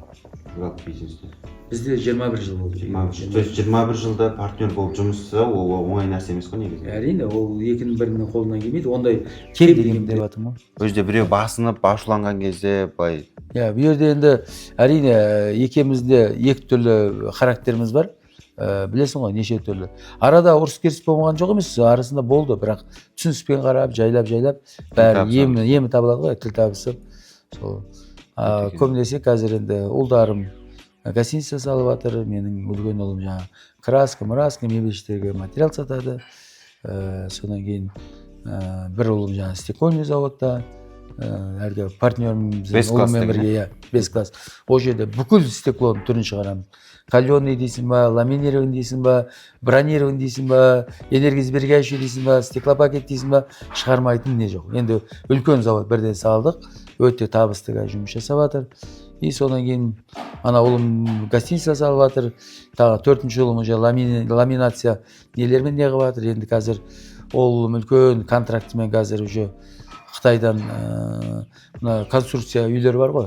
жалпы бизнесте? Бізде 21 жыл болды. 21. То есть 21 жылда партнер болып жұмыс жасау, ол оңай нәрсе емес қой негізі. Әрине, ол екінің бірінің қолынан келмейді ондай. Кем деген деп жатырмын ғой. Ол жерде біреу басынып, ашуланған кезде былай. Иә, бұл жерде енді, әрине, екеумізде екі түрлі характеріміз бар. Білесің ғой, неше түрлі. Арада ұрыс керіс болмаған жоқ емес, арасында болды, бірақ түсініспен қарап, жайлап жайлап бәрі табысамыз. Емі табылады ғой, тіл табысып сол. Өте. Көбінесе қазір енді ұлдарым гостиница салып жатыр. Менің үлкен ұлым жаңағы краска мраска мебельщиктерге материал сатады. Содан кейін бір ұлым жаңағы стекольный заводта, әлгі партнеріміздің Бес класс ұлымен деген, бірге. Иә, бес класс. Ол жерде бүкіл стеклоның түрін шығарамыз: каленый дейсің ба, ламинированный дейсің ба, бронированный дейсің ба, энергосберегающий дейсің ба, стеклопакет дейсің ба, шығармайтын не жоқ. Енді үлкен завод бірден салдық, өте табысты қазір жұмыс жасап жатыр. И содан кейін ана ұлым гостиница салып жатыр, тағы төртінші ұлым уже ламинация нелермен не қылып жатыр. Енді қазір ол ұлым үлкен контрактімен қазір уже Қытайдан мына конструкция үйлер бар ғой,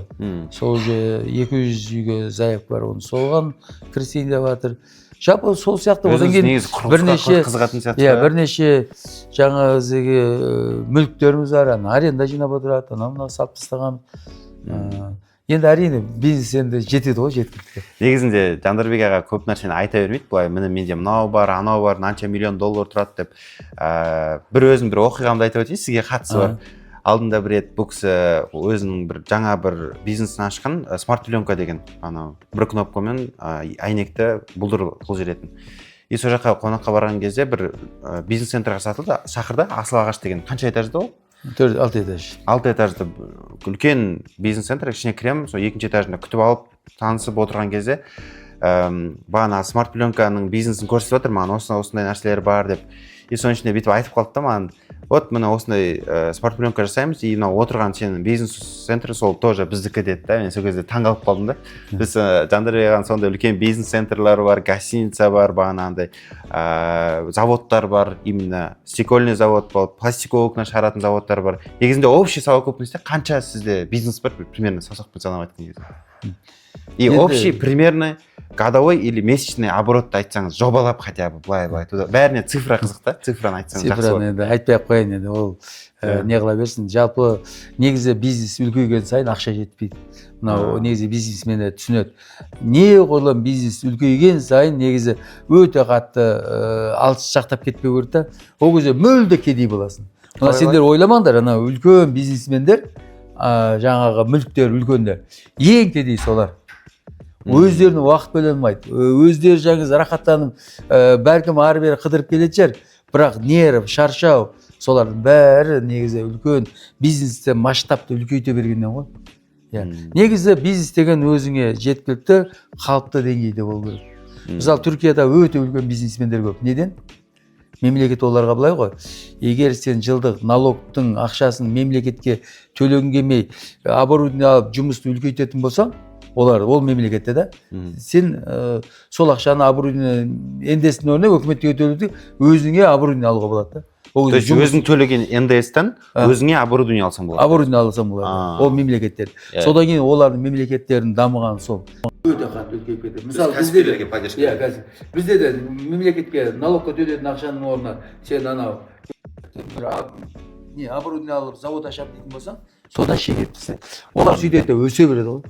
сол уже 200 үйге заявка бар, оны соған кірісейін деп жатыр. Жалпы сол сияқты. Одан Өзіңіз кейін негізі құрылысқа бірнеше қызығатын сияқты. Иә, бірнеше жаңағы мүліктеріміз бар, ана аренда жинап отырады, анау мынау салып тастаған. Енді, әрине, бизнес енді жетеді ғой жеткілікті. Негізінде Жандарбек аға көп нәрсені айта бермейді былай, міне, менде мынау бар, анау бар, мынанша миллион доллар тұрады деп. Бір өзім бір оқиғамды айтып өтейін, сізге қатысы бар. Алдында бір рет бұл кісі өзінің бір жаңа бір бизнесін ашқан, смарт пленка деген, анау бір кнопкамен әйнекті бұлдыр қылып жіберетін. И сол жаққа қонаққа барған кезде бір бизнес центрға сатылды, шақырды. Асыл ағаш деген. Қанша этажды ол? Төрт, алты этаж. Алты этажды үлкен бизнес центр. Ішіне кіремін, сол екінші этажында күтіп алып, танысып отырған кезде бағана смарт пленканың бизнесін көрсетіп жатыр маған, осындай осындай нәрселер бар деп. И соның ішінде бүйтіп айтып қалды да маған: вот, міне, осындай смарт пленка жасаймыз, и мынау отырған сенің бизнес центрі сол тоже біздікі деді да. Мен сол кезде таңқалып қалдым да. Біз Жандарбек ағаның сондай үлкен бизнес центрлері бар, гостиница бар, бағанағындай заводтар бар, именно стекольный завод бар, пластиковый окна шығаратын заводтар бар. Негізінде общий совокупностьте қанша сізде бизнес бар, примерно саусақпен санап айтқан кезде? И общий примерно годовой или месячный оборотты айтсаңыз, жобалап, хотя бы былай былай туда, бәріне цифра қызық та, цифраны айтсаңыз жақсы Цифраны болады. енді айтпай ақ қояйын, енді ол не қыла берсін. Жалпы, негізі бизнес үлкейген сайын ақша жетпейді. Мынау негізі бизнесмендер түсінеді. Неғұрлым бизнес үлкейген сайын негізі өте қатты алшақтап кетпеу керек та, ол кезде мүлде кедей боласың. Мына Қалай? сендер ойламаңдар, ана үлкен бизнесмендер, жаңағы мүліктері үлкендер, ең кедей солар. Өздеріне уақыт бөле алмайды, өздері жаңағы рахаттанып, бәлкім, ары бері қыдырып келетін шығар, бірақ нерв, шаршау, солардың бәрі негізі үлкен бизнесті, масштабты үлкейте бергеннен ғой, иә. Негізі бизнес деген өзіңе жеткілікті, қалыпты деңгейде болу керек. Мысалы, Түркияда өте үлкен бизнесмендер көп. Неден? Мемлекет оларға былай ғой: егер сен жылдық налогтың ақшасын мемлекетке төлегің келмей, оборудование алып, жұмысты үлкейтетін болсаң, олар ол мемлекетте да, сен сол ақшаны оборудование НДС-тің орнына өкіметке төлеуді, өзіңе оборудование алуға болады да. Ол То есть жұмыс- өзің төлеген НДС-тан А. өзіңе оборудование алсаң болады. Оборудование алсаң болады. А. Ол мемлекеттер. Содан кейін олардың мемлекеттерінің дамығаны сол, өте қатты үлкейіп кетеді. Мысалы, бізде де Кәсіпкерлерге. Иә, қазір бізде де мемлекетке налогқа төлетін ақшаның орнына сен анау бір не оборудование алып, завод ашамын дейтін болсаң, содан шегеріп тастайды. Олар сөйтеді де өсе береді ғой.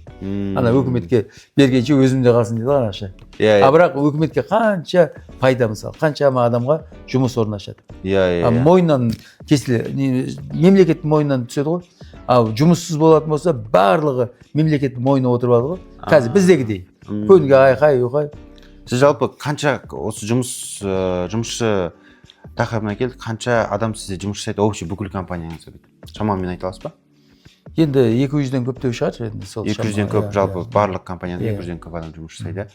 Ана өкіметке бергенше өзімде қалсын дейді ғой ана ақша. Иә А бірақ өкіметке қанша пайда, мысалы, қаншама адамға жұмыс орны ашады. иә А иә мойнынан кесіле мемлекеттің мойнынан түседі ғой. Ал жұмыссыз болатын болса, барлығы мемлекеттің мойнына отырып алады ғой, қазір біздегідей күнге айқай ұйқай. Сіз жалпы қанша осы жұмыс жұмысшы тақырыбына келдік, қанша адам сізде жұмыс жасайды общий, бүкіл компанияңызда, бүйтіп шамамен айта аласыз ба? Енді 200-ден көптеу шығар енді сол. 200-ден Шама, көп. Иә, Жалпы иә. барлық компанияда 200-ден көп адам жұмыс жасайды,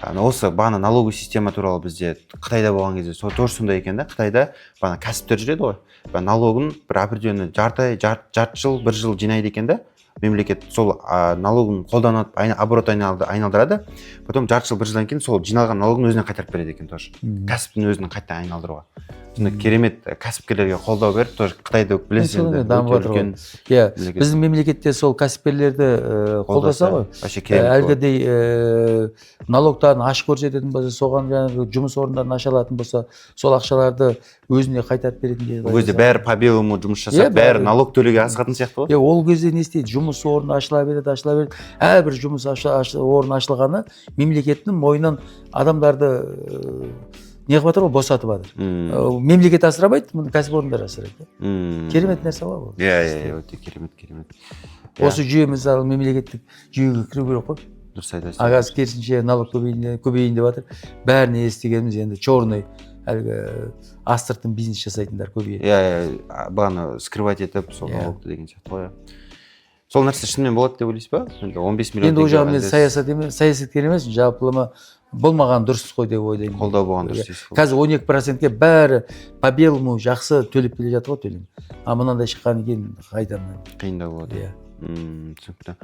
иә. Осы бағана налоговый система туралы, бізде Қытайда болған кезде сол тоже сондай екен да. Қытайда бағана кәсіптер жүреді ғой, бағана налогын бір определенный жарты ай, жарты жыл, бір жыл жинайды екен да. Мемлекет сол налогын қолданады, оборот айналдырады, потом жарты жыл, бір жылдан кейін сол жиналған налогын өзіне қайтарып береді екен тоже, кәсіптің өзін қайта айналдыруға. Сондай керемет, кәсіпкерлерге қолдау беріп тоже. Қытайды білесіз Солай енді, дамып өте жатыр ғой. үлкен Иә, мемлекет. біздің мемлекетте сол кәсіпкерлерді қолдаса ғой, вообще керемет болады. Әлгідей налогтарын ашық көрсететін болса, соған жаңағы жұмыс орындарын аша алатын болса, сол ақшаларды өзіне қайтарып беретіндей. Ол кезде бәрі по белому жұмыс жасап, Иә, бәрі налог төлеуге асығатын сияқты ғой. Иә, ол кезде не істейді? Жұмыс орны ашыла береді, ашыла береді. Әрбір жұмыс орны ашылғаны мемлекеттің мойнынан адамдарды не қылып жатыр ғой, босатып жатыр. Мемлекет асырамайды мұны, кәсіпорындар асырайды. Керемет нәрсе ғой бұл. Иә, өте керемет, керемет. Осы жүйе, мысалы, мемлекеттік жүйеге кіру керек қой. Дұрыс айтасыз. А қазір керісінше налог көбейін деп жатыр. Бәріне естігеніміз енді черный, әлгі астыртын бизнес жасайтындар көбейеді. Иә, бағана скрывать етіп сол налогты деген сияқты ғой, иә. Сол нәрсе шынымен болады деп ойлайсыз ба енді, 15 миллион Енді ол теңге жағын мен НДС саясат емес, саясаткер емеспін, жалпылама болмаған дұрыс қой деп ойлаймын. Қолдау болған дұрыс Иә. дейсіз ғой. Қазір 12%-ке бәрі по белому жақсы төлеп келе жатыр ғой төлем. А мынандай шыққаннан кейін қайдан? Қиындау болады. Иә. Түсінікті.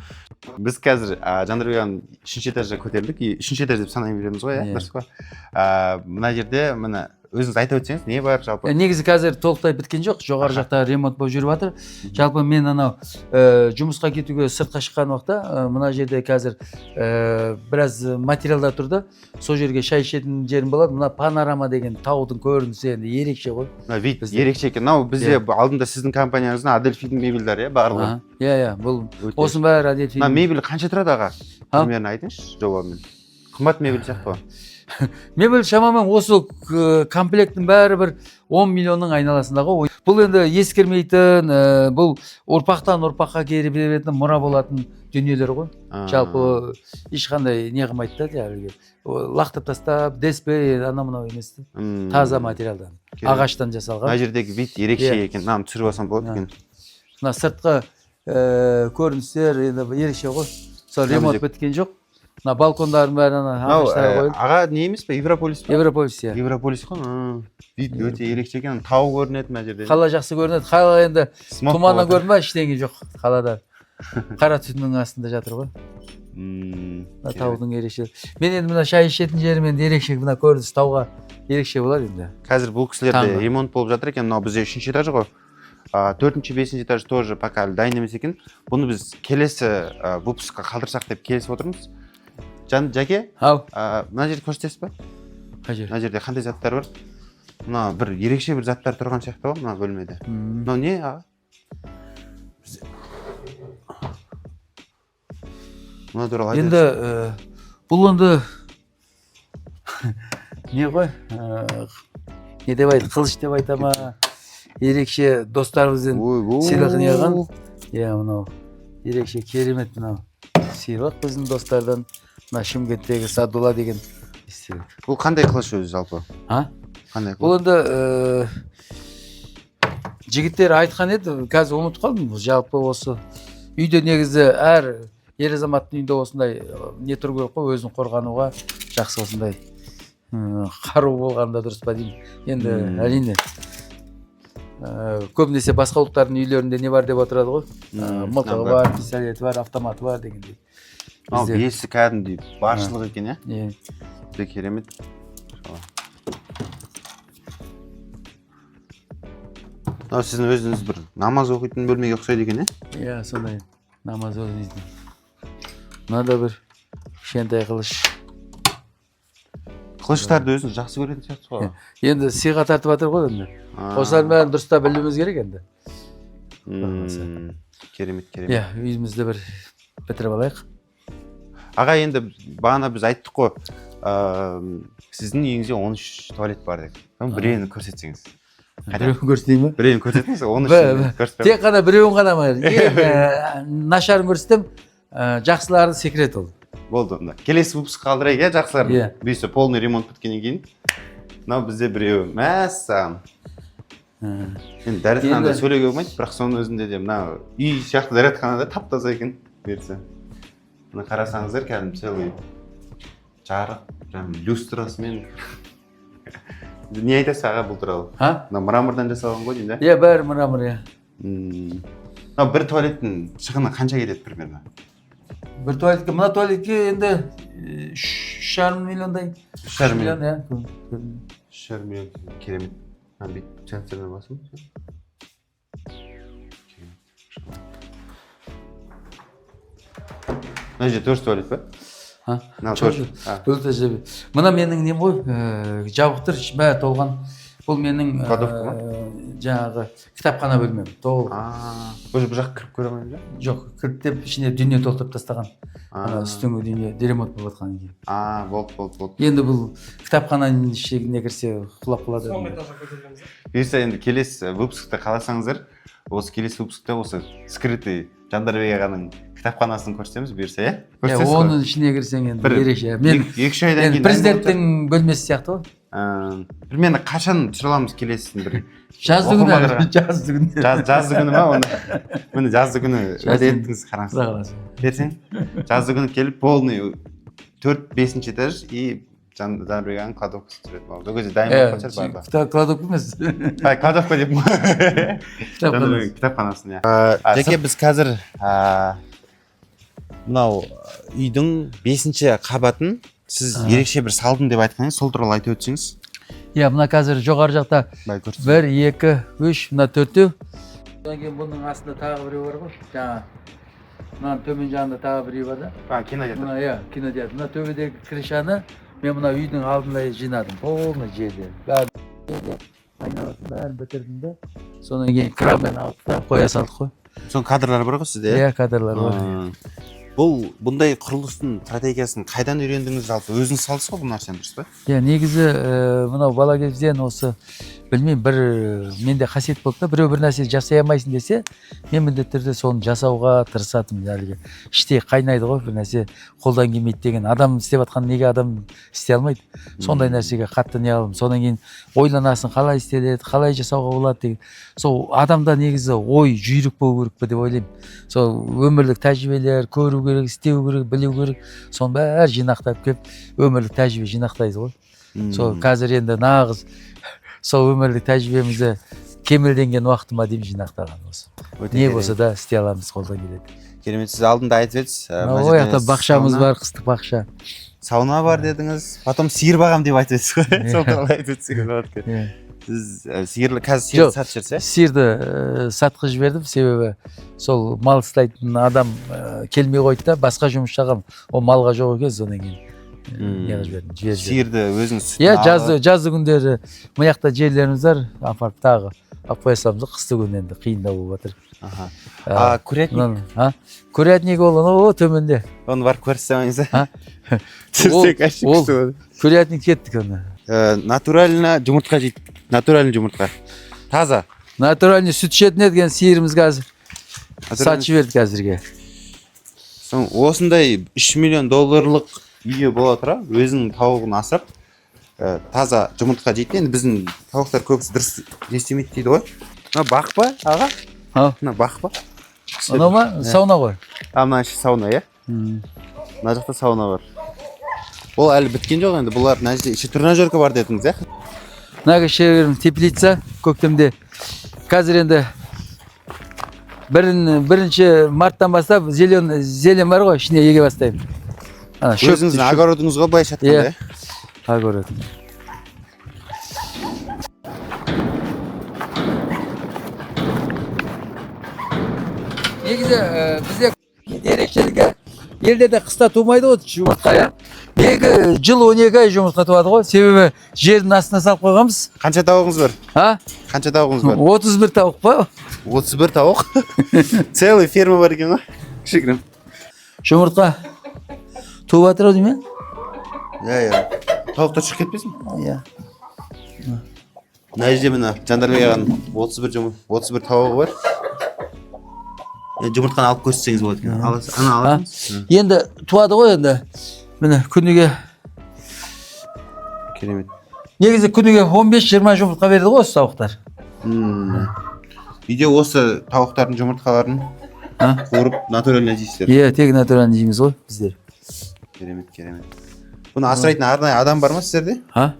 Біз қазір Жандарбек ағаның үшінші этажға көтерілдік и үшінші этаж деп санай береміз ғой, иә? Иә. Дұрыс қой. Мына жерде, міне, өзіңіз айта өтсеңіз, не бар жалпы? Негізі қазір толықтай біткен жоқ, жоғары жақта ремонт болып жүріп жатыр. Жалпы мен анау жұмысқа кетуге сыртқа шыққан уақытта мына жерде қазір біраз материалдар тұр да, сол жерге шай ішетін жерім болады. Мына панорама деген таудың көрінісі енді ерекше ғой. Мына вид ерекше екен. Мынау бізде алдында сіздің компанияңыздың, Адельфидің мебельдері, иә, барлығы? Аха. Иә, бұл осының бәрі Адельфи. Мына мебель қанша тұрады, аға? А? Примерно айтыңызшы жобамен. Қымбат мебель сияқты ғой. Мебель шамамен осы комплекттің бәрі бір 10 миллионның айналасында ғой. Бұл енді ескірмейтін, бұл ұрпақтан ұрпаққа келе беретін мұра болатын дүниелер ғой. Жалпы ешқандай не қылмайды да, әлгі лақтырып тастап десп анау мынау емес та. Таза материалдан, ағаштан Мына жасалған. жердегі вид ерекше екен. Мынаны түсіріп алсам болады екен. Мына сыртқы көріністер енді ерекше ғой. Сол Мына ремонт біткен жоқ. Мына балкондардың бәрі ана Мынау ағаштар қойылып. Аға, не емес пе, Европолис па? Европолис, иә. Европолис қой. Вид өте ерекше екен, тау көрінеді мына жерде. Қала жақсы көрінеді. Қала енді Смог тұманнан болып жатыр. көрдің ба, ештеңе жоқ қалада, қара түтіннің астында жатыр ғой. Мына Керемет. таудың ерекше, мен енді мына шай ішетін жерім енді ерекше, мына көрініс тауға ерекше болады енді. Қазір бұл кісілерде Таңғы. ремонт болып жатыр екен. Мынау бізде үшінші этаж ғой, төртінші, бесінші этаж тоже пока әлі дайын емес екен. Бұны біз келесі выпускқа қалдырсақ деп келісіп отырмыз. Жан жәке, Ау. Мына жерді көрсетесіз ба? Қай жер? Мына жерде қандай заттар бар? Мына бір ерекше бір заттар тұрған сияқты ғой мына бөлмеде. Мынау не, аға? Мына туралы Енді бұл енді не ғой, не деп айт, қылыш деп айта ма, ерекше достарымыздан Ойбой. сыйлық не қылған. Иә, мынау ерекше керемет, мынау сыйлық біздің достардан, мына Шымкенттегі Садулла деген естелік. Бұл қандай қылыш өзі жалпы? А? Қандай Бұл қылыш? енді жігіттер айтқан еді, қазір ұмытып қалдым. Жалпы осы үйде негізі әр ер азаматтың үйінде осындай не тұру керек қой, өзін қорғануға жақсы осындай қару болғанда дұрыс па деймін енді. Әрине, көбінесе басқа ұлттардың үйлерінде не бар деп отырады ғой, мылтығы мына бар, пистолеті бар, автоматы бар дегендей. Мынау Бізде- иесі кәдімгідей баршылық екен, иә? Иә. Өте керемет. Мынау сіздің өзіңіз бір намаз оқитын бөлмеге ұқсайды екен, иә? Иә, сондай намаз оқитын. Мына да бір кішкентай қылыш. Қылыштарды өзіңіз жақсы көретін сияқтысыз ғой. Енді сыйға тартып жатыр ғой енді. Осылардың бәрін дұрыстап білуіміз керек енді. Керемет, керемет. Иә, үйімізді бір бітіріп алайық. Аға, енді бағана біз айттық қой, сіздің үйіңізде 13 туалет бар деп. Соның біреуін көрсетсеңіз. Біреуін көрсетейін ба? Біреуін көрсетіңіз, 13 көрсетпей. Тек қана біреуін ғана ма? Ең нашарын көрсетемін, жақсылары секрет ол. Болды онда. Келесі выпуск қалдырайық, иә, жақсыларын. Иә. Бұйырса, полный ремонт біткеннен кейін. Мынау бізде біреуі. Мәссаған. Енді дәретханада Енді- сөйлеуге болмайды, бірақ соның өзінде де мына үй сияқты дәретханада тап таза екен бұйыртса. Мына қарасаңыздар, кәдімгі целый жарық, прям люстрасымен. Не айтасыз, аға, бұл туралы? А? Мына мрамордан жасалған ғой деймін да? Иә, бәрі мрамор, иә. Мынау бір туалеттің шығыны қанша кетеді примерно? Бір туалетке, мына туалетке енді 3,5 миллиондай. 3,5 миллион. Иә. 3,5 миллион, керемет. Мына бүйтіп сенсормен басып. Керемет. Мына жерде тоже туалет па? А? Мынау Тоже. тоже. А, Бұл да мына менің нем ғой, жабық тұр, бәрі толған. Бұл менің Кладовка ма? Жаңағы кітапхана бөлмем. Толық. А, бұл жаққа кіріп көре алмаймыз ба? Жоқ, кілттеп, ішіне дүние толтырып тастаған. А, Ана үстіңгі дүние ремонт болып жатқаннан кейін. А, болды, болды, болды. Енді бұл кітапхананың ішіне кірсе, құлап қалады. Соңғы этажға көтерілеміз. Бұйырса, енді келесі выпускта қаласаңыздар, осы келесі выпускта осы скрытый Жандарбек ағаның кітапханасын көрсетеміз, бұйырса, иә? Иә, Көрсетесіз ғой? оның ішіне кірсең енді Бір ерекше. Мен 2-3 айдан енді кейін президенттің бөлмесі сияқты ғой. Примерно қашан түсіре аламыз келесісін бір? Жазды күні. Оқырмандарға. Жазды күні. Жазды күні ма оны? Міне, жазды күні уәде еттіңіз, қараңыз. Құдай қаласа. Ертең жазды күні келіп, полный төрт, бесінші этаж и Жандарбек ағаның кладовкасы түсіретін боламыз. Ол кезде дайын болып қалған шығар барлығы. Кладовка емес. А, кладовка деп. Кітапханасы. Жандарбек кітапханасын, иә. Жеке біз қазір мынау үйдің бесінші қабатын сіз ерекше бір салдым деп айтқан едіңіз, сол туралы айтып өтсеңіз. Иә, мына қазір жоғары жақта Былай көрсетсеңіз. бір, екі, үш, мына төртеу. Одан кейін бұның астында тағы біреу бар ғой. Жаңа мынаның төмен жағында тағы біреу бар да. А, кинотеатр. Мына, иә, кинотеатр. Мына төбедегі крышаны мен мына үйдің алдында жинадым. Полный жерде. Бәрін айналасын бәрін бітірдім да. Содан кейін кранмен алып та қоя салдық қой. Соның кадрлары бар ғой сізде, иә? Иә, кадрлар бар. Бұл бұндай құрылыстың стратегиясын қайдан үйрендіңіз жалпы? Өзіңіз салдыңыз ғой бұл нәрсені, дұрыс па? Иә, негізі мынау бала кезден осы, білмеймін, бір менде қасиет болды да, біреу бір нәрсе жасай алмайсың десе, мен міндетті түрде соны жасауға тырысатынмын. Әлгі іште қайнайды ғой, бір нәрсе қолдан келмейді деген, адам істеп жатқан неге адам істей алмайды, сондай нәрсеге қатты не қыламын. Содан кейін ойланасың, қалай істеледі, қалай жасауға болады деген. Сол адамда негізі ой жүйрік болу керек пе деп ойлаймын. Сол өмірлік тәжірибелер көру керек, істеу керек, білу керек, соның бәрі жинақтап келіп, өмірлік тәжірибе жинақтайды ғой. Сол қазір енді нағыз сол өмірлік тәжірибемізді кемелденген уақыты ма деймін, жинақтаған осы. Өте Не керемет. болса да істей аламыз, қолдан келеді. Керемет, сіз алдында айтып едіңіз. Мына Мына ол жерде жақта бақшамыз сауна- бар, қыстық бақша. Сауна бар дедіңіз, потом сиыр бағам деп айтып едіңіз ғой. Сол туралы айтып өтсеңіз болады екен. Иә. Сіз сиырлы қазір сиырды Жоқ. сатып жіберсіз, иә? Сиырды сатқызып жібердім, себебі сол мал ұстайтын адам келмей қойды да, басқа жұмыс жағам, ол малға жоқ екен, содан кейін не қылып жібердім, жіберіп жібердім. Сиырды өзіңіз сүтін Иә, алып- жазды күндері мына жақта жерлеріміз бар, апарып тағы алып қоя саламыз да, қысты күні енді қиындау болып жатыр. Аха. А, А курятник? А? Курятник ол анау төменде. Оны барып көрсете алмайсыз? А? Түсірсек вообще күшті болады. Курятник кеттік ана. Натурально жұмыртқа жейді. Натуральный жұмыртқа. Таза. Натуральный сүт ішетін еді енді сиырымыз, қазір Натуральный сатып жібердік әзірге. Соң осындай 3 миллион долларлық үйі бола тұра, өзінің тауығын асырап, таза жұмыртқа жейді. Енді біздің тауықтар көбісі дұрыс не істемейді дейді ғой. Мына бақ па, аға? А? Мына бақ па? Анау ма? Сауна ғой. А, мына іші сауна, иә? Мына жақта сауна бар. Ол әлі біткен жоқ енді. Бұлар мына жерде еще тренажерка бар дедіңіз, иә? Мына кішігірім теплица көктемде. Қазір енді 1 марттан бастап зелен бар ғой, ішіне еге бастаймын. Ана шөп, Өзіңіздің шөп. огородыңыз ғой былайша айтқанда, Иә. иә? Огород. Негізі бізде ерекшелігі, елдерде қыста тумайды ғой жұмыртқа, иә. Екі жыл 12 ай жұмыртқа туады ғой, себебі жердің астына салып қойғанбыз. Қанша тауығыңыз бар? А? Қанша тауығыңыз бар? 31 тауық па? 31 тауық. Целый ферма бар екен ғой. Кішігірім. Жұмыртқа туып жатыр ау деймін. Иә, иә. Тауықтар шығып кетпесін? Иә. Мына жерде, міне, Жандарбек ағаның 31 тауығы бар. Жұмыртқаны алып көрсетсеңіз болады екен. Аласыз, ана аласыз. Енді туады ғой енді. Міне, күніге Керемет. негізі күніге 15-20 жұмыртқа береді ғой осы тауықтар. Үйде осы тауықтардың жұмыртқаларын А? қуырып, натурально жейсіздер? Иә, тек натурально жейміз ғой біздер. Керемет, керемет. Бұны асырайтын арнайы адам бар ма сіздерде? А?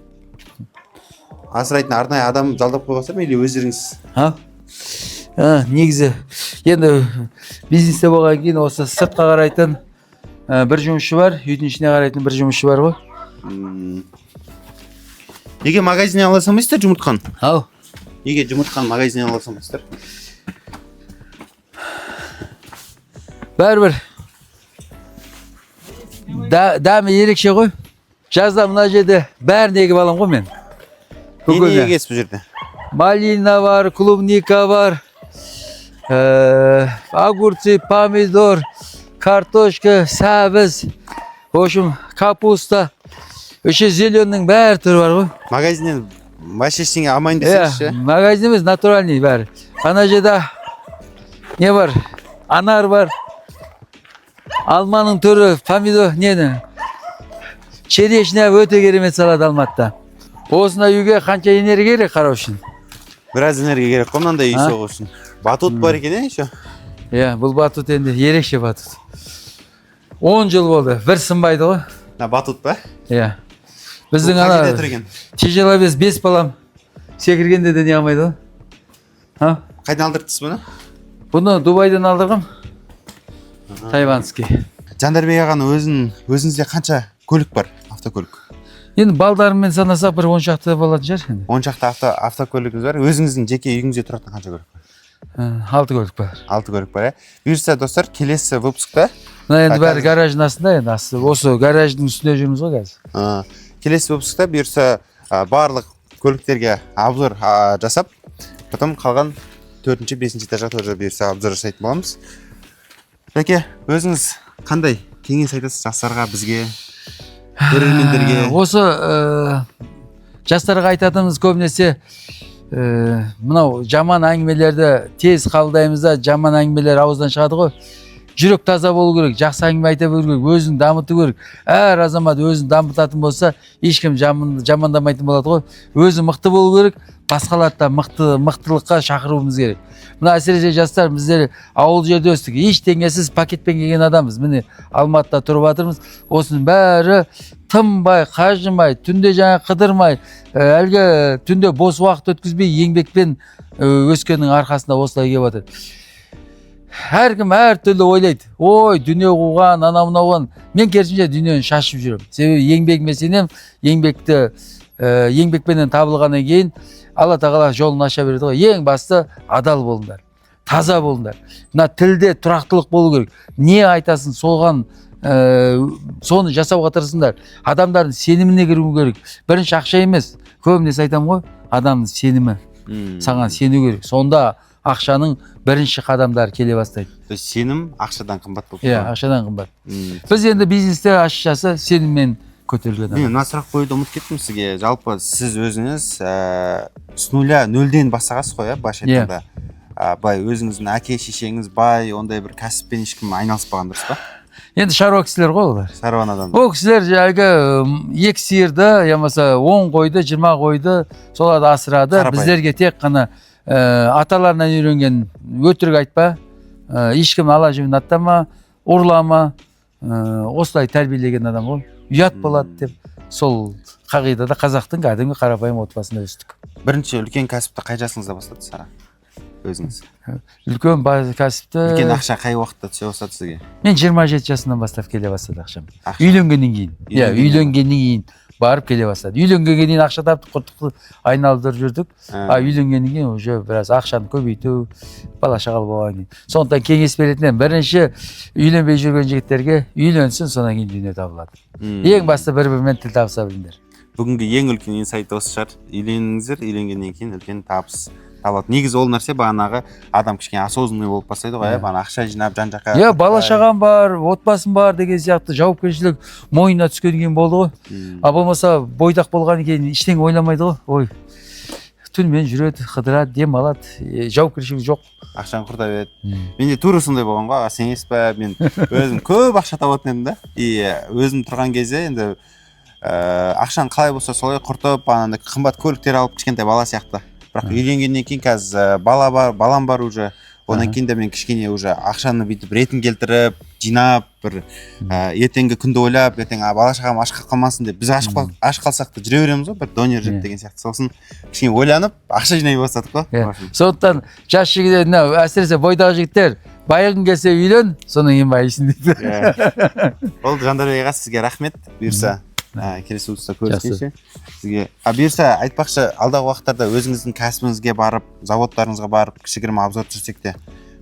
Асырайтын арнайы адам жалдап қойғансыздар ма или өздеріңіз? А? А, негізі енді бизнесте болғаннан кейін осы сыртқа қарайтын бір жұмысшы бар, үйдің ішіне қарайтын бір жұмысшы бар ғой. Неге магазиннен ала салмайсыздар жұмыртқаны? Ау? Неге жұмыртқаны магазиннен ала салмайсыздар? Бәрібір дәмі ерекше ғой. Жазда мына жерде бәрін егіп аламын ғой мен. Не Көкөні. егесіз бұл жерде? Малина бар, клубника бар, огурцы, помидор, картошка, сәбіз, в общем, капуста. Еще зеленның бәрі түрі бар ғой. Магазиннен вообще ештеңе алмайын Иә, десеңізші. Магазин емес, натуральный бәрі. Ана жерде не бар? Анар бар. Алманың түрі, помидор, нені? Черешня өте керемет салады Алматыда. Осындай үйге қанша энергия керек қарау үшін? Біраз энергия керек қой мынандай үй А? соғу үшін. Батут бар екен, иә, еще? Иә, бұл батут енді ерекше батут. 10 жыл болды, бір сынбайды ғой. Мына батут па? Иә. Біздің Бұл қай ана жерде тұр екен? Тяжеловес бес балам секіргенде де не алмайды ғой. А? Қайдан алдырттыңыз бұны? Бұны Дубайдан алдырғам. Тайванский. Жандарбек ағаның өзіңізде қанша көлік бар? Автокөлік. Енді балдарыммен санасақ, бір 10 шақты болатын шығар енді. 10 шақты автокөлігіңіз бар. Өзіңіздің жеке үйіңізде тұратын қанша көлік бар? Алты көлік бар. Алты көлік бар, иә. Бұйырса, достар, келесі выпускта Мына енді А, бәрі қазір- гараждың астында енді, асты. Осы гараждың үстінде жүрміз ғой қазір. Келесі выпускта бұйырса, барлық көліктерге обзор жасап, потом қалған төртінші, бесінші этажға тоже бұйырса обзор жасайтын боламыз. Жәке, өзіңіз қандай кеңес айтасыз жастарға, бізге, көрермендерге? Осы жастарға айтатынымыз көбінесе мынау жаман әңгімелерді тез қабылдаймыз да, жаман әңгімелер ауыздан шығады ғой. Жүрек таза болу керек, жақсы әңгіме айта білу керек, өзін дамыту керек. Әр азамат өзін дамытатын болса, ешкім жамандамайтын болады ғой. Өзі мықты болу керек, басқаларды да мықтылыққа шақыруымыз керек. Мына әсіресе жастар, біздер ауыл жерде өстік, ештеңесіз пакетпен келген адамбыз. Міне, Алматыда тұрып жатырмыз. Осының бәрі тынбай, қажымай, түнде жаңа қыдырмай, әлгі түнде бос уақыт өткізбей, еңбекпен өскеннің арқасында осылай келіп жатыр. Әркім әртүрлі ойлайды: ой, дүние қуған, анау мынау қуған. Мен керісінше дүниені шашып жүремін, себебі еңбегіме сенемін. Еңбекті еңбекпенен табылғаннан кейін Алла Тағала жолын аша береді ғой. Ең басты адал болыңдар, таза болыңдар. Мына тілде тұрақтылық болу керек. Не айтасың, соған соны жасауға тырысыңдар. Адамдардың сеніміне кіру керек. Бірінші ақша емес, көбінесе айтамын ғой, адамның сенімі. Саған сену керек, сонда ақшаның бірінші қадамдары келе бастайды. То есть сенім ақшадан қымбат болып Иә, тұр. Ақшадан қымбат. Біз енді бизнесте ашықшасы сеніммен көтерілген Мен адам. мына сұрақ қоюды ұмытып кеттім сізге. Жалпы сіз өзіңіз с нуля, нөлден бастағансыз ғой, иә, былайша Иә. айтқанда. Былай өзіңіздің әке шешеңіз бай, ондай бір кәсіппен ешкім айналыспаған, дұрыс па? Енді шаруа кісілер ғой олар. Шаруа адам. Ол кісілер әлгі екі сиырды, я болмаса 10 қойды, 20 қойды, соларды асырады. Қарапайым. Біздерге тек қана аталарынан үйренген: өтірік айтпа, ешкім ала жібін аттама, ұрлама, осылай тәрбиелеген адам ғой. Ұят болады деп, сол қағидада қазақтың кәдімгі қарапайым отбасында өстік. Бірінші үлкен кәсіпті қай жасыңызда бастадыңыз, аға, өзіңіз? Үлкен кәсіпті Үлкен ақша қай уақытта түсе бастады сізге? Мен 27 жасымнан бастап келе бастады ақшам. Ақша. Үйленгеннен кейін, иә. Үйленгеннен. Үйленгеннен кейін барып келе бастады. Үйленгенге дейін ақша таптық, құрттық, айналдырып жүрдік. А үйленгеннен кейін уже біраз ақшаны көбейту, бала шағалы болғаннан кейін. Сондықтан кеңес беретін едім бірінші үйленбей жүрген жігіттерге: үйленсін, содан кейін дүние табылады. Ең басты бір бірімен тіл табыса біліңдер. Бүгінгі ең үлкен инсайт осы шығар: үйленіңіздер, үйленгеннен кейін үлкен табыс табылады. Негізі ол нәрсе бағанағы адам кішкене осознанный болып бастайды ғой, иә, Иә. бағана ақша жинап, жан жаққа Иә, бала шағам бар, отбасым бар деген сияқты жауапкершілік мойнына түскеннен кейін болды ғой. А болмаса бойдақ болғаннан кейін ештеңе ойламайды ғой. Ой, түнімен жүреді, қыдырады, демалады, жауапкершілік жоқ. Ақшаны құрта береді. Менде тура сондай болған ғой, аға, сенесіз ба? Мен өзім көп ақша табатын едім да, и өзім тұрған кезде енді ақшаны қалай болса солай құртып, анандай қымбат көліктер алып, кішкентай бала сияқты. Бірақ үйленгеннен кейін қазір бала бар, балам бар уже. Одан кейін де мен кішкене уже ақшаны бүйтіп ретін келтіріп, жинап, бір ертеңгі күнді ойлап, ертең бала шағам аш қалмасын деп, біз аш қалсақ та жүре береміз ғой бір донер жеп деген сияқты. Сосын кішкене ойланып, ақша жинай бастадық қой. Иә. Сондықтан жас жігіттер, мынау әсіресе бойдақ жігіттер, байығың келсе, үйлен, содан кейін байисың дейді. Иә. Болды, Жандарбек аға, сізге рахмет. Бұйырса, келесі выпускта көріскенше сізге. А бұйырса, айтпақшы, алдағы уақыттарда өзіңіздің кәсібіңізге барып, заводтарыңызға барып, кішігірім обзор түсірсек те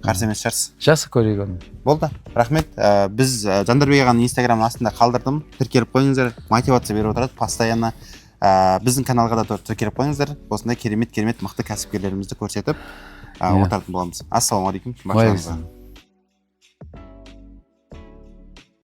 қарсы емес шығарсыз. Жақсы, көрейік оны. Болды, рахмет. Біз Жандарбек ағаның инстаграмын астында қалдырдым, тіркеліп қойыңыздар, мотивация беріп отырады постоянно. Біздің каналға да тоже тіркеліп қойыңыздар, осындай керемет керемет мықты кәсіпкерлерімізді көрсетіп отыратын боламыз. Ассалаумағалейкум баршаңызға. Уағалейкум.